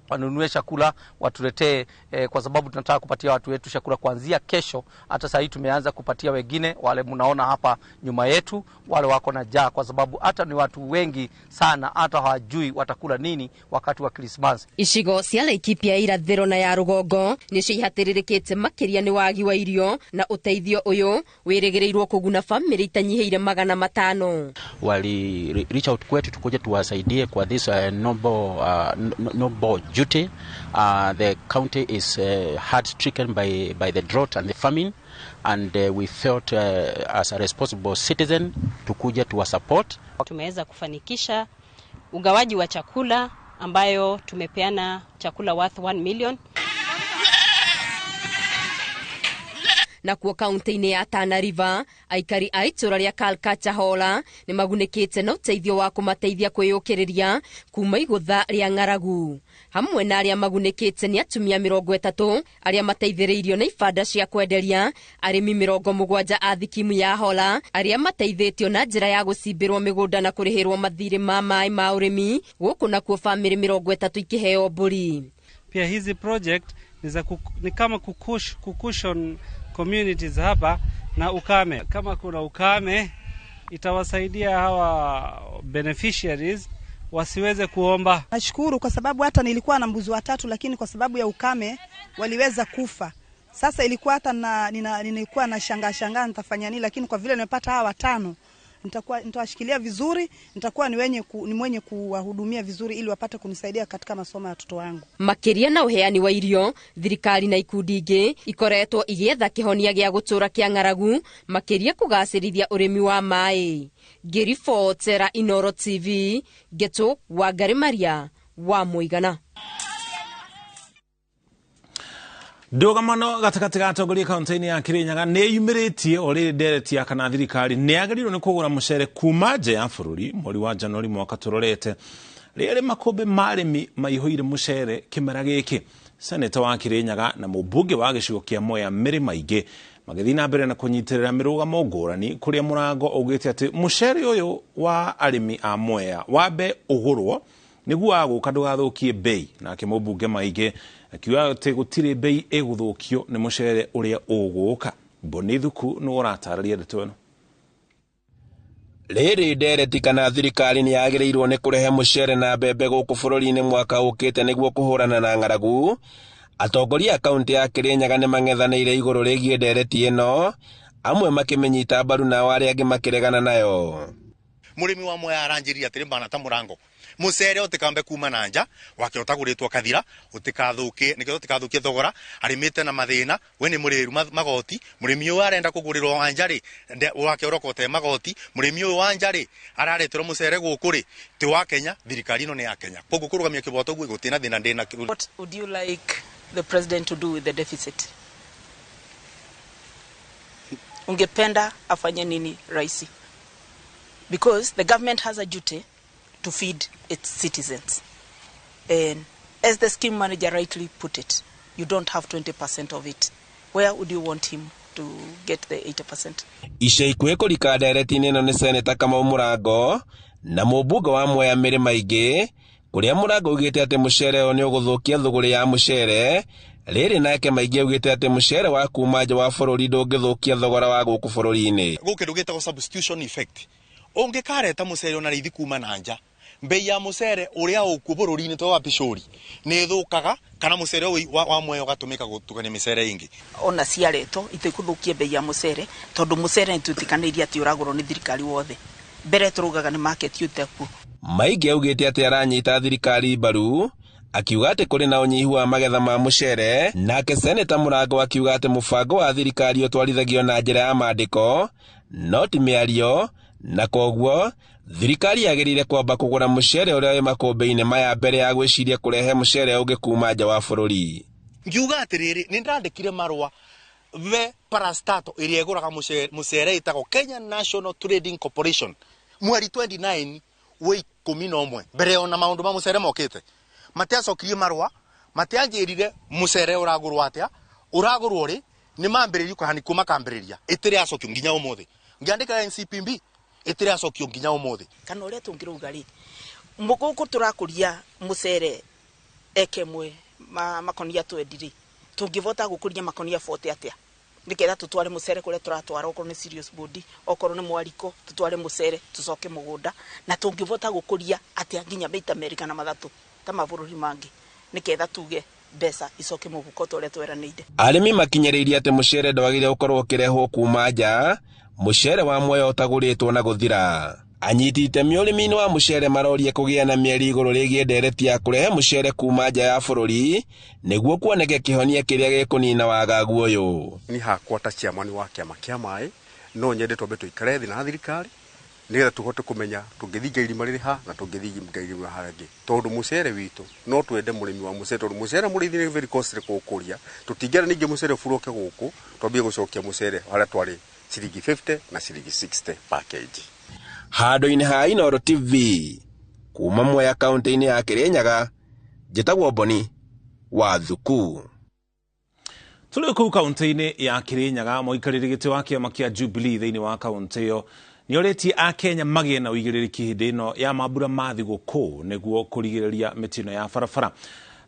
[SPEAKER 37] wanunue chakula watuletee, kwa sababu tunataka kupatia watu wetu chakula kuanzia kesho. Hata sasa tumeanza kupatia wengine wale mnaona hapa nyuma yetu, wale wako na njaa, kwa sababu hata ni watu wengi sana hata hawajui watakula nini wakati wa Christmas.
[SPEAKER 35] Icigo cia Laikipia irathĩro na ya rũgongo nĩcio ihatĩrĩrĩkĩte makĩria nĩ wagi wa irio, na ũteithio ũyũ wĩrĩgĩrĩirwo kũguna bamĩrĩ itanyihĩire 500.
[SPEAKER 1] Wali reach out kwetu tukuje tuwasaidie kwa this noble duty. The county is hard stricken by the drought and the famine, and we felt as a responsible citizen tukuja tuwa support.
[SPEAKER 11] Tumeweza kufanikisha ugawaji wa chakula ambayo tumepeana chakula worth 1 million.
[SPEAKER 35] Na kuo kaunti-inĩ ya Tana River aikari a itũra rĩa Kalkacha Hola nĩ magunĩkĩte na ũteithio wa kũmateithia kwĩyũkĩrĩria kuma igũtha rĩa ng'aragu. Hamwe na arĩa magunĩkĩte nĩ atumia 30 arĩa mateithĩrĩirio na ibanda cia kwenderia, arĩmi 70 a thikimu ya Hola arĩa mateithĩtio na njĩra ya gũcimbĩrwo mĩgũnda na kũrĩhĩrwo mathirĩ ma maĩ ma ũrĩmi, gũkũ nakuo bamĩrĩ 30 ikĩheo mbũri.
[SPEAKER 12] Pia hizi project ni kama kucushion communities hapa na ukame. Kama kuna ukame itawasaidia hawa beneficiaries wasiweze kuomba.
[SPEAKER 16] Nashukuru kwa sababu hata nilikuwa na mbuzi watatu, lakini kwa sababu ya ukame waliweza kufa. Sasa ilikuwa hata nilikuwa na shangaa nitafanya nini, lakini kwa vile nimepata hawa watano nitawashikilia vizuri, nitakuwa ni mwenye kuwahudumia vizuri ili wapate kunisaidia katika masomo ya watoto wangu.
[SPEAKER 35] Makiria na uheani wa irio, thirikari na ikundi ingĩ ikoretwo igĩetha kĩhonia gĩa gũtũra kĩa ng'aragu, makiria kũgacĩrithia ũrĩmi wa maĩ. Ngĩribotera Inoro TV, Ngeto Wangari Maria wa Mũigana.
[SPEAKER 2] Ndũgamano gatagatĩ ga atongoria kaunti-inĩ ya Kirinyaga nĩ yumĩrĩtie o rĩrĩ ndereti ya kana thirikari nĩ yagĩrĩirwo nĩ kũgũra mũcere kuma nja ya bũrũri mweri wa Januari mwaka tũrorete. Rĩrĩ makũmbĩ ma arĩmi maihũire mũcere kĩmera gĩkĩ. Seneta wa Kirinyaga na mũmbunge wa gĩcigo kĩa Mwea Mĩrĩ Maingĩ magĩthiĩ na mbere na kũnyitĩrĩra mĩrũgamo ngũrani kũrĩa Mũrango augĩte atĩ mũcere ũyũ wa arĩmi a Mwea wambe ũgũrwo nĩguo agũka ndũgathũkie bei. Nake mũmbunge Maingĩ akiuga atĩ gũtirĩ bei ĩgũthũkio nĩ mũcere ũrĩa ũgũka. Mboni Thuku nĩ ũratarĩria ndeto ĩno.
[SPEAKER 17] Rĩrĩ ndereti kana thirikari nĩ yagĩrĩirwo nĩ kũrehe mũcere na mbembe gũkũ bũrũri-inĩ mwaka ũkĩte nĩguo kũhũrana na ng'aragu. Atongoria a kaunti ya Kirinyaga nĩ mang'ethanĩire igũrũ rĩgiĩ ndereti ĩno, amwe makĩmĩnyita mbaru nao arĩa angĩ makĩregana nayo.
[SPEAKER 18] Mũrĩmi wa Mwea aranjĩria atĩrĩ mbana ta Mũrango, mũcere ũtikambe kuma na nja wake ũtagũrĩtwo kathira ũtikathukie, nĩgetha ũtikathukie thogora, arĩmĩte na mathĩna, we nĩ mũrĩru magoti. Mũrĩmi ũyũ arenda kũgũrĩrwo wa nja rĩ, wake ũrokote magoti. Mũrĩmi ũyũ wa nja rĩ, arareterwo mũcere gũkũ rĩ, ti wa Kenya, thirikari ĩno nĩ ya Kenya. Koguo kũrũgamia kĩboto guo gũtirĩ na thĩna ndĩna.
[SPEAKER 3] What would you like the president to do with the deficit? Ungependa afanye nini raisi? Because the government has a duty to feed its citizens. And as the scheme manager rightly put it, you don't have 20% of it. Where would you want him to get the 80%?
[SPEAKER 17] Ica ikuhĩ kũrika ndereti-inĩ ĩno nĩ Seneta Kamau Mũrango na mũmbunge wa Mwea Mĩrĩ Maingĩ, kũrĩa Mũrango augĩte atĩ mũcere ũyũ nĩ ũgũthũkia thũgũrĩ ya mũcere. Rĩrĩ nake Maingĩ augĩte atĩ mũcere wa kuma nja wa bũrũri ndũngĩthũkia thogora wa gũkũ bũrũri-inĩ.
[SPEAKER 18] Gũkũ kĩndũ gĩtagwo substitution effect. Ũngĩkareta mũcere ona raithi kuma na nja, mbei ya mũcere ũrĩa ũkuo bũrũri-inĩ to wa picori nĩ ĩthũkaga, kana mũcere ũyũ wa Mwea ũgatũmĩka gũtukania mĩcere ĩngĩ.
[SPEAKER 3] Ona ciaretwo itikũthũkia mbei ya mũcere, tondũ mũcere nĩtwĩtĩkanĩirie atĩ ũragũrwo nĩ thirikari wothe. Mbere tũraugaga nĩ market ũtekuo.
[SPEAKER 17] Maingĩ augĩte atĩ aranyita thirikari mbaru, akiuga atĩ kũrĩ na ũnyihu wa magetha ma mũcere. Nake Seneta Mũrango akiuga atĩ mũbango wa thirikari ũtwarithagio na njĩra ya maandĩko no ti mĩario, na koguo thirikari yagĩrĩire kwamba kũgũra mũcere ũrĩa wĩ makũmbĩ-inĩ maya mbere ya gwĩciria kũrehe mũcere ũngĩ kuma nja wa bũrũri.
[SPEAKER 18] Ngiuga atĩrĩrĩ, nĩ ndandĩkire marũa Ve parastato ĩrĩa ĩgũraga mũcere ĩtagwo Kenya National Trading Corporation mweri 29 wa 11 mbere ona maũndũ ma mũcere mokĩte matiacokirie marũa, matianjĩrire mũcere ũragũrwo atĩa, ũragũrwo rĩ, nĩ mambĩrĩrie kũhani kuma kambĩrĩria ĩtĩrĩ acokio nginya ũmũthĩ. Ngĩandĩka NCPB ĩtĩrĩ acokio nginya ũmũthĩ.
[SPEAKER 3] Kana ũrĩa tũngĩrauga rĩ, gũkũ tũrakũria mũcere ekemwe makonia 20 rĩ, tũngĩvota gũkũria makonia 40 atĩa nĩgetha tũtware mũcere kũrĩa tũratwara, okorwo nĩ serious body, okorwo nĩ mwariko, tũtware mũcere tũcoke mũgũnda, na tũngĩvota gũkũria atĩa nginya maita merĩ kana mathatũ ta mabũrũri mangĩ nĩgetha tuge mbeca icoke mũhuko ta ũrĩa tweranĩire.
[SPEAKER 17] Arĩmi makinyĩrĩirie atĩ mũcere ndwagĩrĩire gũkorwo ũkĩrehwo kuma nja, mũcere wa Mwea ũtagũrĩtwo na gũthira. Anyiti itemi ũrĩmi-inĩ wa mũcere maroria kũgĩa na mĩario igũrũ rĩgiĩ ndereti ya kũrehe mũcere kuma nja ya bũrũri nĩguo kuoneke kĩhonia kĩrĩa gĩkũnina wagagu ũyũ.
[SPEAKER 9] Ni hakwa ta chairman wa kĩama kĩa maĩ no nyende twambe tũikare thĩ na thirikari nĩgetha tũhote kũmenya tũngĩthinga irima rĩrĩ ha na tũngĩthinga irima harĩa tondũ mũcere witũ no twende mũrĩmi wa mũcere tondũ mũcere mũrĩithi nĩ very costly kũũkũria, tũtingĩenda ningĩ mũcere ũburoke gũkũ twambie gũcokia mũcere harĩa twarĩ ciringi 50 na ciringi 60 per kg.
[SPEAKER 17] Handũ-inĩ ha Inooro TV kuma Mwea kaunti-inĩ ya Kirinyaga, njĩtagwo Boni wa Thuku.
[SPEAKER 2] Tũrĩ kũu kaunti-inĩ ya Kirinyaga, mũikarĩri gĩtĩ wa kĩama kĩa Jubilee thĩinĩ wa kaunti ĩyo nĩorĩtie Akenya magĩe na ũigĩrĩrĩki hĩndĩ ĩno ya mambura ma thigũkũ nĩguo kũrigĩrĩria mĩtino ya barabara.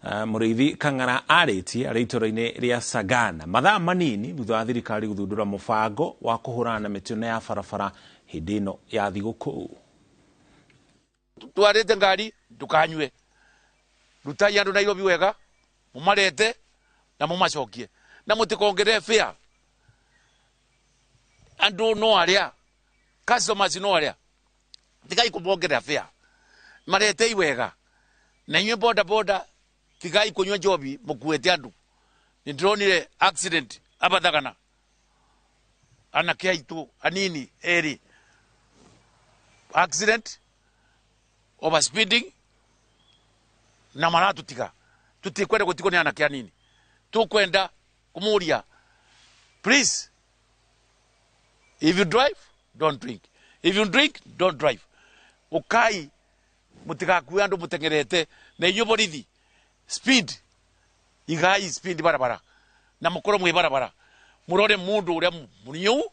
[SPEAKER 2] Mũrĩithi Kang'ara arĩtie arĩ itũũra-inĩ rĩa Sagana mathaa manini thutha wa thirikari gũthundũra mũbango wa kũhũrana na mĩtino ya barabara hĩndĩ ĩno ya thigũkũ.
[SPEAKER 4] Twarĩte ngari ndũkanyue, rutai andũ Nairobi wega, mũmarete na mũmacokie na mũtikongerere fare. Andũ no arĩa customers no arĩa tigai kũmongerera fare, maretei wega. Na inyuĩ boda boda tigai kũnyua njobi mũkuĩte andũ. Nĩndĩronire accident abathagana anake aitũ anini erĩ, accident over speeding na maratũtiga. Tutikwenda gũtigwo nĩ anake anini, tũkwenda kũmũria please, if you drive don't drink, if you drink don't drive. Ũkai mũtigakue andũ mũteng'erete, na inyuĩ borithi speed igai speed barabara na mũkorwo mwĩ barabara, mũrore mũndũ ũrĩa mũnyiu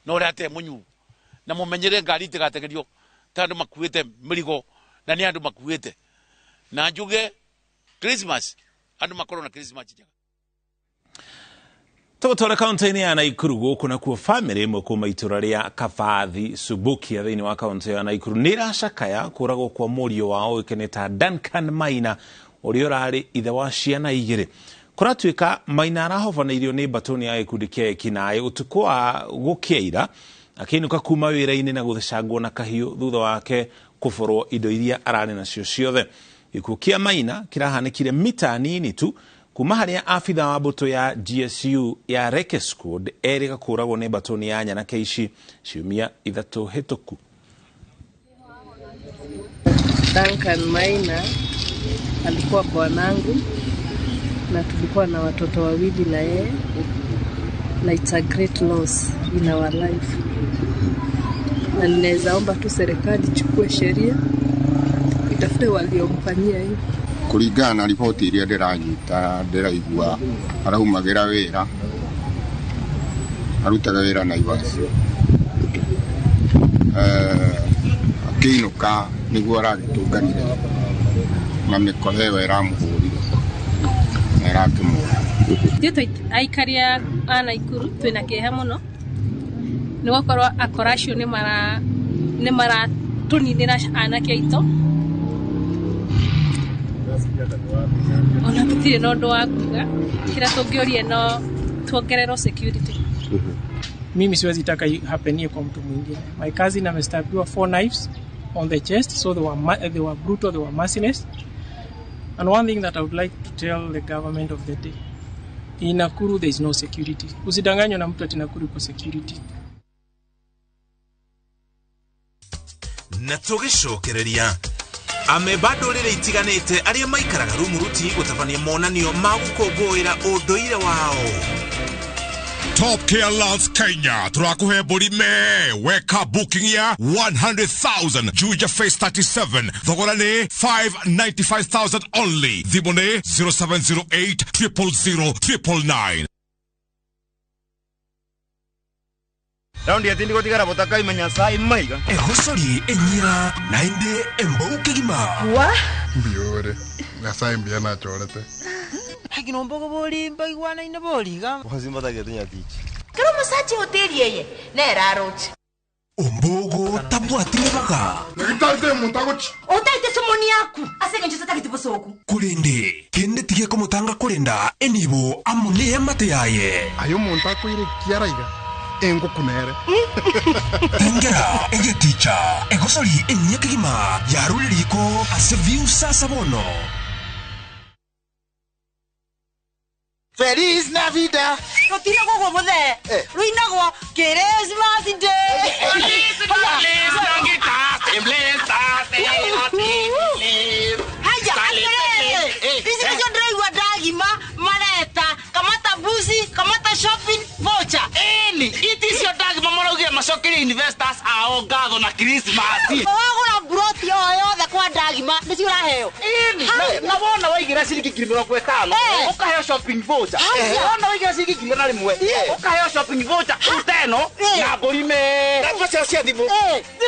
[SPEAKER 4] na ũrĩa ate mũnyiu, na mũmenyere ngari itigateng'erio ta andũ makuĩte mĩrigo na nĩ andũ makuĩte. Na njuge Christmas andũ makorwo na Christmas njega.
[SPEAKER 2] Tũgũtwara kaunti-inĩ ya Naikuru gũkũ nakuo bamĩrĩ ĩmwe kuma itũũra rĩa Kabathi Subukia thĩinĩ wa kaunti ya Naikuru nĩ ĩracakaya kũragwo kwa mũriũ wao ũĩkaine ta Duncan Maina ũrĩa ũrarĩ ithe wa ciana igĩrĩ. Kũratuĩka Maina arahobanĩirio nĩ mbatũni ya gĩkundi kĩa ekinaĩ ũtukũ wa gũkĩa akĩinũka kuma wĩra-inĩ na gũthecangwo na kahiũ thutha wake kũborwo indo iria ararĩ nacio ciothe. Gĩkuũ kĩa Maina kĩrahanĩkire mita nini tu kuma harĩa abitha wa mbũtũ ya GSU ya Reke Squad erĩga kũragwo nĩ mbatũni ya nyanake ici ciumia 3 hĩtũku.
[SPEAKER 5] Duncan Maina alikuwa bwanangu na tulikuwa na watoto wawili na yeye, na it's a great loss in our life. Na ninaweza omba tu serikali ichukue sheria itafute waliomfanyia hivi.
[SPEAKER 6] Kũringana na riboti iria ndĩranyita ndĩraigua araumagĩra wĩra, arutaga wĩra Naivas, akĩinũka nĩguo aragĩtũnganire na mĩkora ĩyo ĩramũhũrire na ĩrakĩmũra.
[SPEAKER 7] Ithuĩ aikari a Naikuru twĩna kĩeha mũno nĩ gũkorwo akora acio nĩ maratũninĩra anake aitũ, ona tũtirĩ na ũndũ wa kuga. Kĩrĩa tũngĩũria no tuongererwo security.
[SPEAKER 19] Mimi siwezi taka happenie kwa mtu mwingine. My cousin amestabiwa 4 knives on the chest, so they were brutal, they were merciless. And one thing that I would like to tell the government of the day, in Nakuru there is no security. Usidanganywe na mtu ati Nakuru iko security.
[SPEAKER 8] Na tũgĩcokereria amemba ndũrĩrĩ itiganĩte arĩa maikaraga Rumuruti gũtabania monanio ma gũkũngũĩra ũndũire wao.
[SPEAKER 10] Top Care Lands Kenya turakuhe mbũri me weka booking ya 100,000 Juja Phase 37 thogora nĩ 595,000 only. Thimũ nĩ 0708 000 999.
[SPEAKER 13] Raundi ya tindi gotigara botaka imenya sai maiga.
[SPEAKER 8] Ehosori enyira nainde embouke gima.
[SPEAKER 13] Wa?
[SPEAKER 6] Mbiore. Nyasaye mbia na chorete.
[SPEAKER 14] Hagino mbogo boli mbaigwana ine boli ga.
[SPEAKER 13] Wazimba tagetunya tichi.
[SPEAKER 14] Kero musachi hoteli yeye nera rochi.
[SPEAKER 8] Ombogo tabwatire baga.
[SPEAKER 6] Ngitate mutagochi.
[SPEAKER 14] Otaite somoni yaku. Asenge njo tatagite bosoku.
[SPEAKER 8] Kurinde kende tige komutanga kurenda enibo amune amate yaye.
[SPEAKER 6] Ayo muntu akwire kiaraiga. Engo kunere.
[SPEAKER 8] Tengera egeticha egosori enyekigima yaruririko ase view sasa bono.
[SPEAKER 14] Feliz Navidad. Rutinagwo gwo muthe. Ruinagwo Christmas Day. Haya, ici nicio ndĩraigua ndagima mareta kamata mbuzi, kamata shopping voucher.
[SPEAKER 15] Ĩni, iti icio ndagima maraugire macokerie investors ao ngatho na Christmas.
[SPEAKER 14] Wagũra mburoti o yothe kwa ndagima nĩcio ũraheo.
[SPEAKER 15] Ĩni, na wona waigĩra ciringi 50,000 ũkaheo shopping voucher. Wona waigĩra ciringi 1,000 ũkaheo shopping voucher uteno na mbũri me. Namba ciao cia thimũ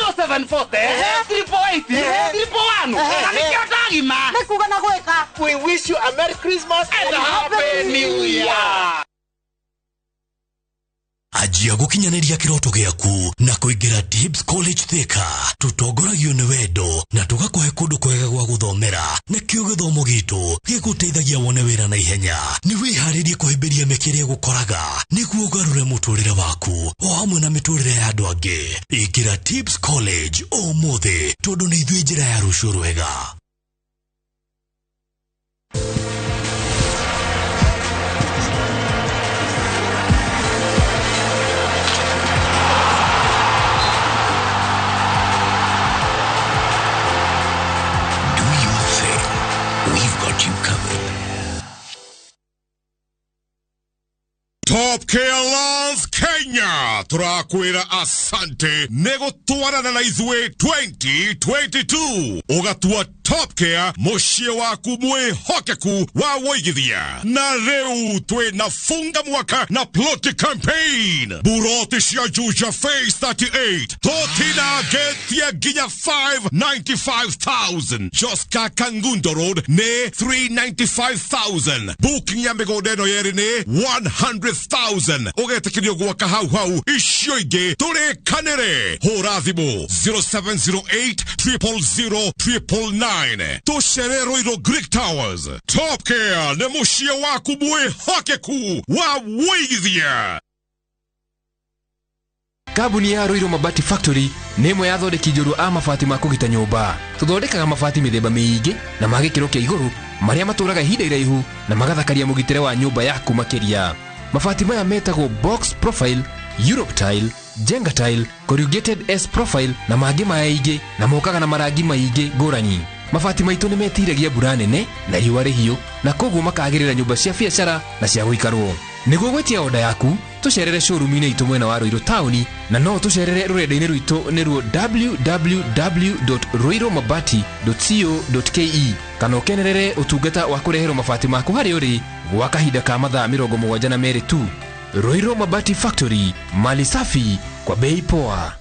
[SPEAKER 15] 0740 888 111. Na nĩkĩo ndagima.
[SPEAKER 14] Nĩ kuga na gwĩka.
[SPEAKER 15] We wish you a Merry Christmas and a Happy New Year.
[SPEAKER 20] Anjia gukinyaniria kiroto giaku na kuingira Tibbs College Thika. Tutongoragio ni wendo na tugakuhe kundu kwega gwa guthomera, nakio githomo gitu giguteithagia wone wira na ihenya. Ni wiharirie kuhimbiria mĩkĩre gukoraga niguo ugarure muturire waku o hamwe na miturire ya andu angi. Ingira Tibbs College umuthi tondu ni ithuĩ njĩra ya rũciũ rwega.
[SPEAKER 8] You covered.
[SPEAKER 10] Top Care Lands Kenya turakwira asante nĩgũtwarana na ithuĩ 2022 ũgatua Top Care mũciĩ waku mwĩhokeku wa wũigithia. Na rĩu twĩna funga mwaka na ploti campaign. Buroti cia Juja Phase 38 tũtinagetie nginya 595,000. Joska Kangundo Road nĩ 395,000. Booking ya mĩgũnda ĩno yerĩ nĩ 100,000. Ũgetĩkĩrio gwaka hau hau icio ingĩ tũrĩkanĩre. Hũra thimũ 0708 000 999. Tũcere Ruiru Greek Towers. Top Care nĩ mũciĩ waku mwĩhokeku wa wũigithia.
[SPEAKER 21] Kambuni ya Ruiru Mabati Factory nĩ ĩmwe ya athondeki njorua a mabati ma kũgita nyũmba. Tũthondekaga mabati mĩthemba mĩingĩ na ma gĩkĩro kĩa igũrũ marĩa matũraga ihinda iraihu na magathakaria mũgitĩre wa nyũmba yaku makĩria. Mabati maya metagwo box profile, Europe tile, Jenga tile, corrugated S profile na mangĩ maingĩ na mokaga na marangi maingĩ ngũrani. Mabati maitũ nĩ metiragia mbura nene na riũa rĩhiũ na koguo makagĩrĩra nyũmba cia biacara na cia gũikarwo. Nĩguo gwĩtia oda yaku tũcerere showroom-inĩ itũ mwena wa Ruiru taũni na no tũcerere rũrenda-inĩ rwitũ nĩruo www.ruirumabati.co.ke kana ũkenerere ũtungata wa kũreherwo mabati maku harĩa ũrĩ gwa kahinda ka mathaa 72 tu. Ruiru Mabati Factory, mali safi kwa bei poa.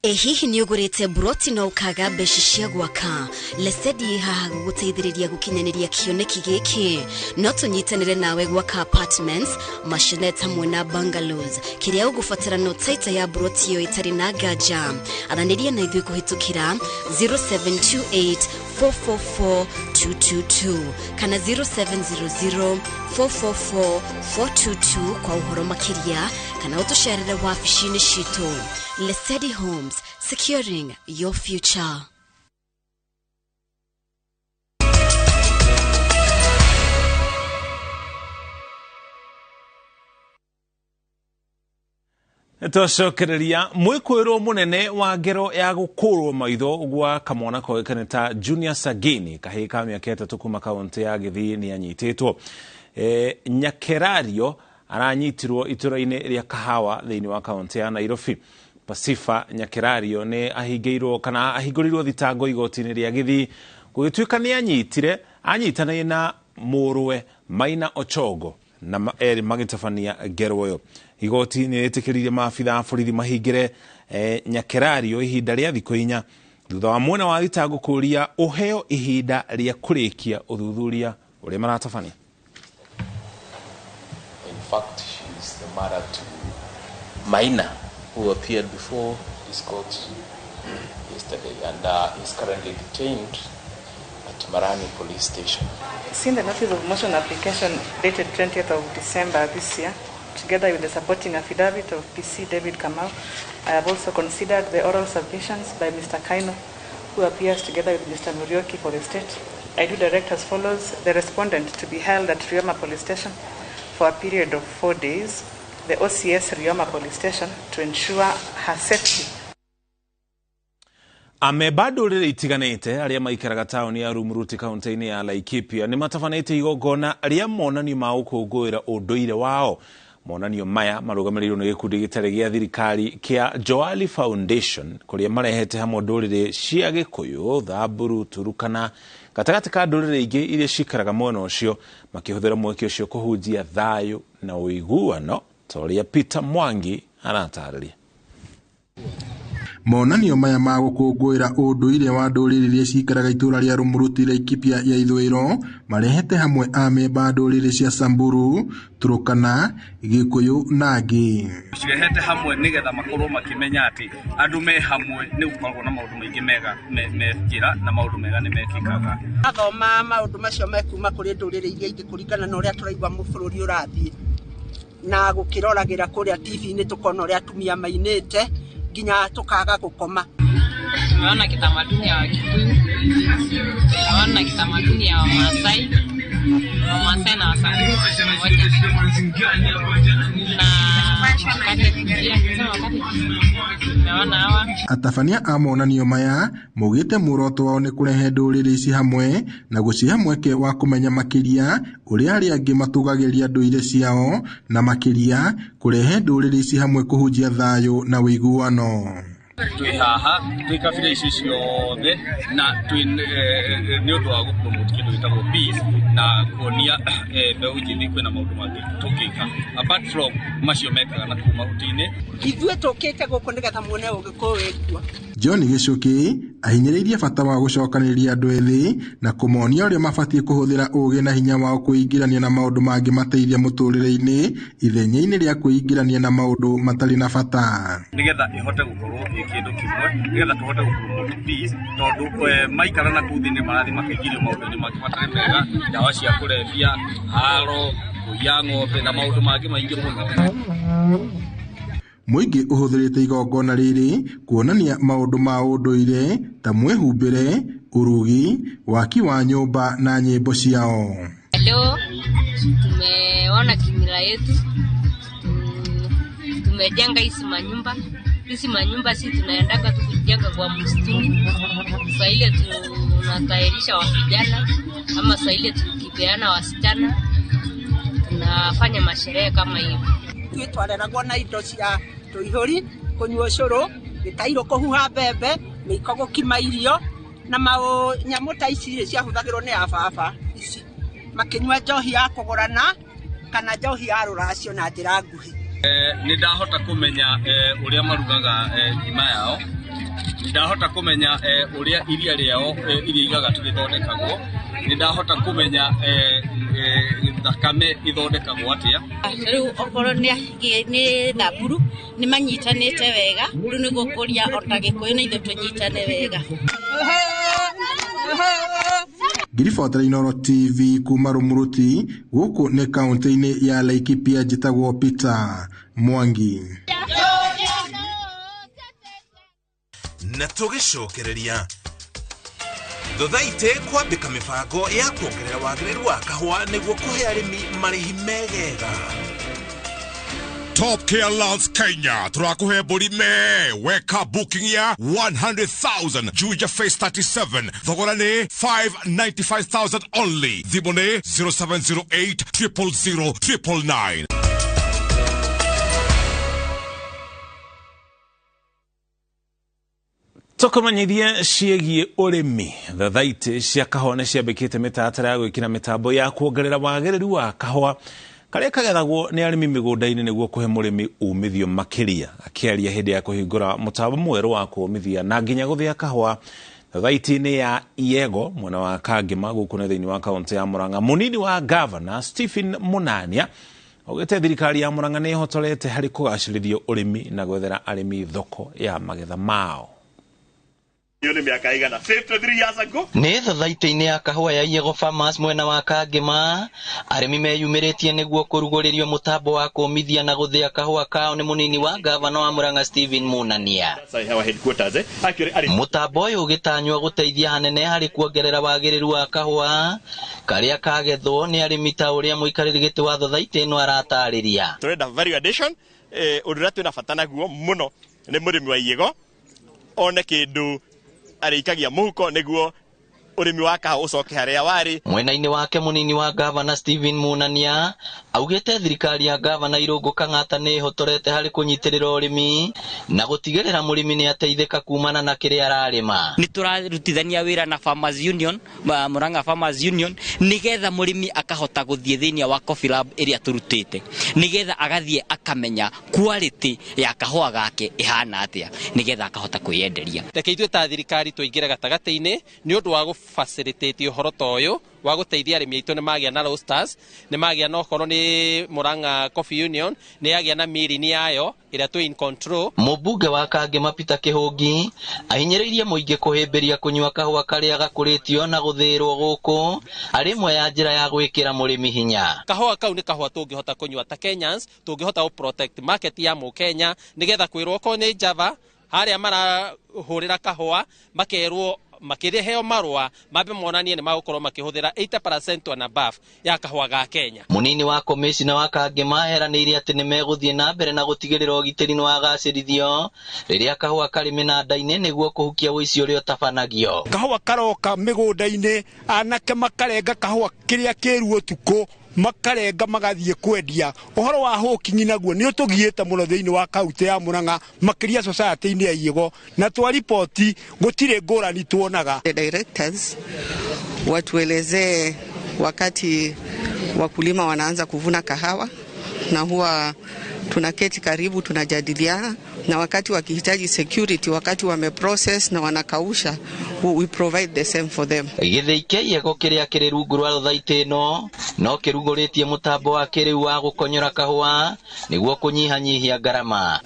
[SPEAKER 22] Hihi nĩ ũgũrĩte buroti na ũkaga mbeca cia gwaka? Lesedi haha gũgũteithĩrĩria gũkinyanĩria kĩoneki gĩkĩ. No tũnyitanĩre nawe gwaka apartments, maisonette hamwe na bungalows. Kĩrĩa ũgũbatara no taita ya buroti ĩyo ĩtarĩ na nganja. Aranĩria na ithuĩ kũhĩtũkĩra 0728 444 222 kana 0700 444 422 kwa ũhoro makĩria kana ũtũcerere wabici-inĩ citũ. Lesedi Homes, securing your future.
[SPEAKER 2] Twacokereria mwĩkũĩrwo mũnene wa ngero ya gũkũrwo maitho gwa kamwana koĩkaine ta Junior Sagini kahĩĩ ka mĩaka 3 kuma kaunti ya Gĩthii nĩ anyitĩtwo. Nyakerario aranyitirwo itũra-inĩ rĩa Kahawa thĩinĩ wa kaunti ya Nairobi. Pasifa Nyakerario nĩ ahingĩirwo kana ahingũrĩirwo thitango igoti-inĩ rĩa Gĩthii gũgĩtuĩka nĩ anyitanĩire na mũrũwe Maina Ochogo na erĩ magĩtabania ngerwo ĩyo. Igoti nĩ rĩtĩkĩririe maabitha a borithi mahingĩre Nyakerario ihinda rĩa thikũ 4 thutha wa mwena wa thitango kũria ũheo ihinda rĩa kũrĩkia ũthuthuria ũrĩa maratabania.
[SPEAKER 1] In fact, she is the mother to Maina, who appeared before this court yesterday and is currently detained at Marani Police Station.
[SPEAKER 11] Seen the notice of motion application dated 20th of December this year, together with the supporting affidavit of PC David Kamau, I have also considered the oral submissions by Mr. Kaino, who appears together with Mr. Murioki for the state. I do direct as follows: the respondent to be held at Rioma Police Station for a period of 4 days, the OCS Rioma Police Station to ensure her safety.
[SPEAKER 2] Amemba ndũrĩrĩ itiganĩte arĩa maikaraga taũni ya Rumuruti kaunti-inĩ ya Laikipia nĩ matabanĩtie igongona rĩa monanio ma gũkũngũĩra ũndũire wao. Monanio maya marũgamĩrĩirwo nĩ gĩkundi gĩtarĩ gĩa thirikari kĩa Joali Foundation kũrĩa marehete hamwe ndũrĩrĩ cia Gĩkũyũ, Thamburu, Turukana gatagatĩ ka ndũrĩrĩ ingĩ iria cikaraga mwena ũcio, makĩhũthĩra mweke ũcio kũhunjia thayũ na ũiguano ta ũrĩa Peter Mwangi aratarĩria.
[SPEAKER 12] Monanio maya ma gũkũngũĩra ũndũire wa ndũrĩrĩ iria cikaraga itũra rĩa Rumuruti Laikipia ya ithũĩro marehete hamwe amemba ndũrĩrĩ cia Samburu, Turukana, Gĩkũyũ na angĩ.
[SPEAKER 23] Cirehete hamwe nĩgetha makorwo makĩmenya atĩ andũ me hamwe nĩ gũkoragwo na maũndũ maingĩ mega me njĩra na maũndũ mega nĩ mekĩkaga.
[SPEAKER 24] Athoma maũndũ macio mekuma kũrĩ ndũrĩrĩ iria ingĩ kũringana na ũrĩa tũraigua bũrũri ũrathiĩ na gũkĩroragĩra kũrĩa TV-inĩ tũkona ũrĩa atumia mainĩte nginya tukaga gukoma.
[SPEAKER 25] Tumeona kitamaduni ya Wakikuyu, tumeona kitamaduni ya Wamasai, Wamasai na Wasamburu pamoja na tumeona hawa.
[SPEAKER 12] Atabania a monanio maya maugĩte muoroto wao nĩ kũrehe ndũrĩrĩ ici hamwe na gũcihe mweke wa kũmenya makĩria ũrĩa arĩa angĩ matũgagĩria ndũire ciao na makĩria kũrehe ndũrĩrĩ ici hamwe kũhunjia thayũ na ũiguano.
[SPEAKER 23] Twĩ haha twĩ kabira ici ciothe na twĩ nĩ ũndũ wa gũpromote kĩndũ gĩtagwo peace na kuonia mbeũ njĩthĩ kwĩna maũndũ mangĩ tũngĩka apart from macio mekaga na kũu mahuti-inĩ.
[SPEAKER 24] Ithuĩ tũkĩte gũkũ nĩgetha muone ũgĩkũyũ wĩkuo.
[SPEAKER 12] John Gĩcũkĩ ahinyĩrĩirie bata wa gũcokanĩrĩria andũ ethĩ na kũmonia ũrĩa mabatiĩ kũhũthĩra ũũgĩ na hinya wao kwĩingĩrania na maũndũ mangĩmateithia mũtũrĩre-inĩ ithenya-inĩ rĩa kwĩingĩrania na maũndũ matarĩ na bata.
[SPEAKER 23] Nĩgetha ĩhote gũkorwo ĩ kĩndũ kĩmwe, nĩgetha tũhote gũpromote peace tondũ maikara na kũu thĩinĩ marathiĩ makaingĩrio maũndũ-inĩ mangĩ matarĩ mega, ndawa cia kũrebia, haro, kũiya ng'ombe na maũndũ mangĩ maingĩ mũno.
[SPEAKER 12] Mũingĩ ũhũthĩrĩte igongona rĩrĩ kuonania maũndũ ma ũndũire ta mwĩhumbĩre, ũrugi, waki wa nyũmba na nyĩmbo ciao.
[SPEAKER 25] Leo tumeona kimila yetu, tumejenga hizi manyumba. Hizi manyumba si tunaendaga tu kujenga kwa msituni. Saa ile tunatayarisha wa vijana ama saa ile tukipeana wasichana tunafanya masherehe kama hiyo.
[SPEAKER 24] Ithuĩ twareragwo na indo cia tũihũri, kũnyua ũcũrũ, gĩtairũ kũhuha mbembe, mĩiko gũkima irio na nyamũ ta ici ciahũthagĩrwo nĩ ababa ici makĩnyua njohi ya kũgũrana kana njohi ya rũracio na njĩra nguhĩ.
[SPEAKER 23] Nĩ ndahota kũmenya ũrĩa marugaga ngima yao, nĩ ndahota kũmenya ũrĩa iria rĩao iria igagatu rĩthondekagwo, nĩ ndahota kũmenya thakame ithondekagwo atĩa.
[SPEAKER 26] Rĩu okorwo nĩ Thamburu nĩ manyitanĩte wega, rĩu nĩ gũkũria ota Gĩkũyũ na ithuĩ tũnyitane wega.
[SPEAKER 12] Ngiribotera Inooro TV kuma Rumuruti gũkũ nĩ kaunti-inĩ ya Laikipia, njĩtagwo Peter Mwangi.
[SPEAKER 8] Na tũgĩcokereria thothaitĩ kwambĩka mĩbango ya kuongerera wagĩrĩru wa kahũa nĩguo kũhe arĩmi marĩhi megega.
[SPEAKER 10] Top Care Lands Kenya tũrakũhe mbũri me weka booking ya 100,000 Juja Phase 37 thogora nĩ 595,000 only. Thimũ nĩ 0708 000 999.
[SPEAKER 2] Tũkũmenyithie ciĩgiĩ ũrĩmi. Thathaitĩ cia kahũa nĩ ciambĩkĩte mĩtaratara ya gwĩkĩra mĩtambo ya kuongerera wagĩrĩru wa kahũa karĩa kagethagwo nĩ arĩmi mĩgũnda-inĩ nĩguo kũhe mũrĩmi umithio makĩria. Akĩaria hĩndĩ ya kũhingũra mũtambo mwerũ wa kũũmithia na nginya gũthĩa kahũa thathaitĩ-inĩ ya Iego mwena wa Kangema gũkũ nĩ thĩinĩ wa kaũntĩ ya Murang'a, mũnini wa gavana Stephen Munania augĩte thirikari ya Murang'a nĩ ĩhotorete harĩ kũgacĩrithia ũrĩmi na gwethera arĩmi thoko ya magetha mao.
[SPEAKER 3] Nĩ thathaitĩ-inĩ ya kahũa ya Iego Farmers mwena wa Kangema, arĩmi meyumĩrĩtie nĩguo kũrugũrĩrio mũtambo wa kũũmithia na gũthĩa kahũa kao nĩ mũnini wa gavana wa Murang'a Stephen Munania. Mũtambo ũyũ ũgĩtanywo gũteithia hanene harĩ kuongerera wagĩrĩru wa kahũa karĩa kagethwo nĩ arĩmi ta ũrĩa mũikarĩri gĩtĩ wa thathaitĩ ĩno aratarĩria.
[SPEAKER 4] Tũrenda value addition, ũndũ ũrĩa twĩna bata naguo mũno nĩ mũrĩmi wa Iego one kĩndũ arĩikagia mũhuko nĩguo ũrĩmi wa kahũa ũcoke harĩa warĩ.
[SPEAKER 3] Mwena-inĩ wake mũnini wa gavana Stephen Munania augĩte thirikari ya gavana Irũngũ Kang'ata nĩ ĩhotorete harĩ kũnyitĩrĩra ũrĩmi na gũtigĩrĩra mũrĩmi nĩ ateithĩka kumana na kĩrĩa ararĩma.
[SPEAKER 9] Nĩ tũrarutithania wĩra na Farmers Union, Murang'a Farmers Union, nĩgetha mũrĩmi akahota gũthiĩ thĩinĩ wa Coffee Lab ĩrĩa tũrutĩte, nĩgetha agathiĩ akamenya quality ya kahũa gake ĩhana atĩa, nĩgetha akahota kwĩyenderia.
[SPEAKER 16] Reke ithuĩ ta thirikari tũingĩre gatagatĩ-inĩ nĩ ũndũ wa facilitate ũhoro ta ũyũ wa gũteithia arĩmi aitũ nĩ magĩa na roasters, nĩ magĩa na okorwo nĩ Murang'a Coffee Union, nĩ yagĩa na mirini yayo ĩrĩa twĩ in control.
[SPEAKER 3] Mũmbunge wa Kangema Peter Kĩhũngi ahinyĩrĩirie mũingĩ kũhĩmbĩria kũnyua kahũa karĩa gakũrĩtio na gũthĩĩrwo gũkũ arĩ ĩmwe ya njĩra ya gwĩkĩra mũrĩmi hinya.
[SPEAKER 16] Kahũa kau nĩ kahũa tũngĩhota kũnyua ta Kenyans, tũngĩhota gũ protect market ya mũkenya nĩgetha kwĩrwo okorwo nĩ Java harĩa marahũrĩra kahũa makerwo makĩrĩheo marũa mambe monanie nĩ magũkorwo makĩhũthĩra 80% and above ya kahũa ga Kenya.
[SPEAKER 3] Mũnini wa komĩcina wa Kangema eranĩire atĩ nĩ megũthiĩ na mbere na gũtigĩrĩra ũgitĩri nĩ wagacĩrithio rĩrĩa kahũa karĩ mĩnanda-inĩ nĩguo kũhukia ũici ũrĩa ũtabanagio.
[SPEAKER 17] Kahũa karoka mĩgũnda-inĩ, anake makarenga kahũa kĩrĩa kĩru ũtukũ makarenga magathiĩ kwendia. Ũhoro wa hũkinyi naguo nĩ ũtũgiĩte mũno thĩinĩ wa kaunti ya Murang'a makĩria society-inĩ ya Iego, na twaripoti gũtirĩ ngũrani tuonaga.
[SPEAKER 18] The directors watuelezee wakati wakulima wanaanza kuvuna kahawa, na huwa tunaketi karibu tunajadiliana, na wakati wakihitaji security, wakati wameprocess na wanakausha, we provide the same for them.
[SPEAKER 3] Gĩthĩi kĩa Iego kĩrĩa kĩrĩ rungu rwa rũthaitĩ ĩno no kĩrugũrĩtie mũtambo wa kĩrĩu wa gũkonyora kahũa nĩguo kũnyihanyihia ngarama.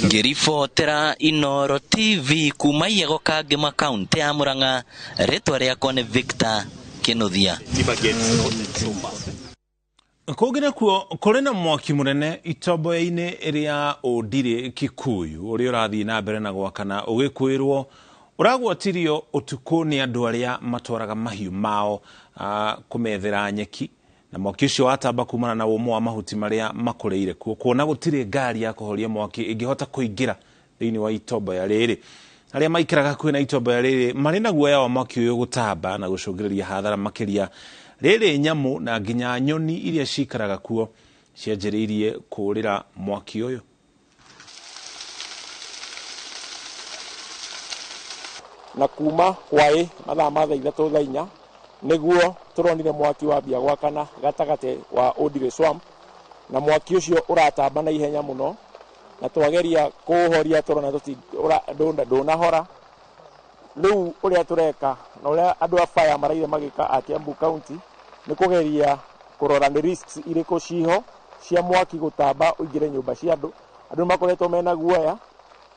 [SPEAKER 3] Ngĩribotera Inooro TV kuma Iego Kangema kaunti ya Murang'a, rĩtwa rĩakwa nĩ Victor Kĩnuthia.
[SPEAKER 2] Kũngĩ nakuo kũrĩ na mwaki mũnene itomboya-inĩ rĩa Ũndirĩ Kikuyu ũrĩa ũrathiĩ na mbere na gwakana ũgĩkwĩrwo ũragwatirio ũtukũ nĩ andũ arĩa matwaraga mahiũ mao kũmethera nyeki, na mwaki ũcio watamba kumana na ũmũ wa mahuti marĩa makũrĩire kuo, kuona gũtirĩ ngari ya kũhoria mwaki ĩngĩhota kũingĩra thĩinĩ wa itomboya rĩrĩ. Arĩa maikaraga hakuhĩ na itomboya rĩrĩ marĩ na guoya wa mwaki ũyũ gũtamba na gũcũngĩrĩria hathara makĩria rĩrĩ nyamũ na nginya nyoni iria cikaraga kuo cianjĩrĩirie kũũrĩra mwaki ũyũ.
[SPEAKER 27] Na kuma hwaĩ mathaa ma thaa ithatũ thaa inya nĩguo tũronire mwaki wambia gwakana gatagatĩ wa Ũndirĩ Swamp, na mwaki ũcio ũratamba na ihenya mũno, na twageria kũũhoria tũrona ndũnahora. Rĩu ũrĩa tũreka na ũrĩa andũ a fire maraire magĩka a Kiambu County nĩ kũgeria kũrora nĩ risks irĩkũ ciho cia mwaki gũtamba ũingĩre nyũmba cia andũ. Andũ makoretwo mena guoya,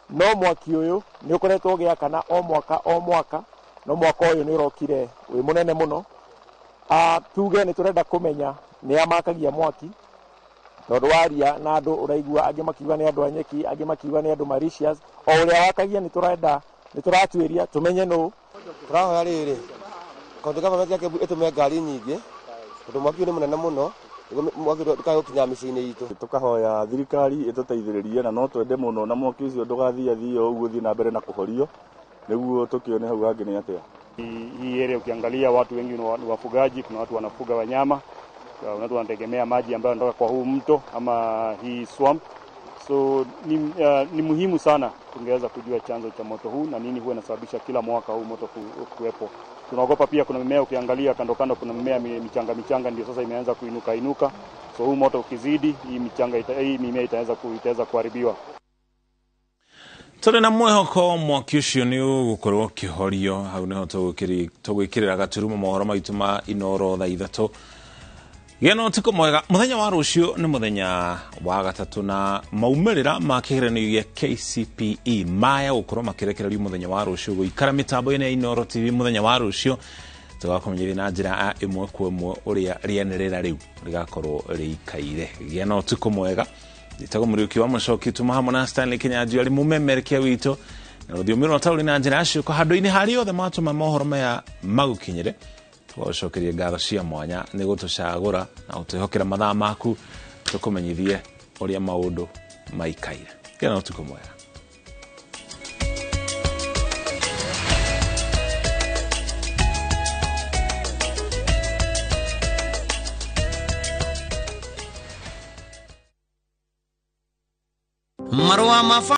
[SPEAKER 27] no mwaki ũyũ nĩ ũkoretwo ũgĩakana o mwaka o mwaka, no mwaka ũyũ nĩ ũrokire wĩ mũnene mũno. Tuge nĩ tũrenda kũmenya nĩ a makagia mwaki, tondũ waria na andũ ũraigua angĩ makiuga nĩ andũ a nyeki, angĩ makiuga nĩ andũ malicious. O ũrĩa wakagia nĩ tũrenda nĩ tũratuĩria tũmenye nũ.
[SPEAKER 28] Tũrahoya rĩrĩ county government ya Kiambu ĩtũme ngari nyingĩ tondũ mwaki ũyũ nĩ mũnene mũno,
[SPEAKER 5] Nĩguo mwaki ndũkae gũkinya mĩciĩ-inĩ itũ.
[SPEAKER 6] Tũkahoya thirikari ĩtũteithĩrĩrie na no twende mũno na mwaki ũcio ndũgathiathie o ũguo, ũthiĩ na mbere na kũhorio nĩguo tũkĩone hau hangĩ nĩ atĩa.
[SPEAKER 7] Hii area ukiangalia watu wengi ni wafugaji, kuna watu wanafuga wanyama, kuna watu wanategemea maji ambayo yanatoka kwa huu mto ama hii swamp. So ni muhimu sana tungeweza kujua chanzo cha moto huu na nini huwa inasababisha kila mwaka huu moto kuwepo. Tunaogopa pia kuna mimea, ukiangalia kando kando kuna mimea michanga michanga ndio sasa imeanza kuinuka inuka. So huu moto ukizidi, hii mimea itaweza kuharibiwa.
[SPEAKER 2] Tũrĩ na mwĩhoko mwaki ũcio nĩ ũgũkorwo ũkĩhorio. Hau nĩho tũgwĩkĩrĩra gaturumo mohoro maitũ ma Inoro thaa 3. Gĩa na ũtukũ mwega. Mũthenya wa rũciũ nĩ mũthenya wa gatatũ na maumĩrĩra ma kĩgeranio gĩa KCPE maya gũkorwo makĩrekererio mũthenya wa rũciũ. Gũikara mĩtambo-inĩ ya Inoro TV mũthenya wa rũciũ tũgakũmenyithia na njĩra ya ĩmwe kwa ĩmwe ũrĩa rĩanĩrĩra rĩu rĩgakorwo rĩikaire. Gĩa na ũtukũ mwega. Njĩtagwo Mũriũki wa Mũcoki, tuma hamwe na Stanley Kinyanjui arĩ mũmemerekia witũ na rũthiomi rwa taũri na njĩra ya ciũko handũ-inĩ harĩa othe matũma mohoro maya magũkinyĩre. Tũgagũcokeria ngatho cia mwanya nĩ gũtũcagũra na gũtwĩhokera mathaa maku tũkũmenyithie ũrĩa maũndũ maikaire. Gĩa na ũtukũ mwega.
[SPEAKER 13] Marũa ma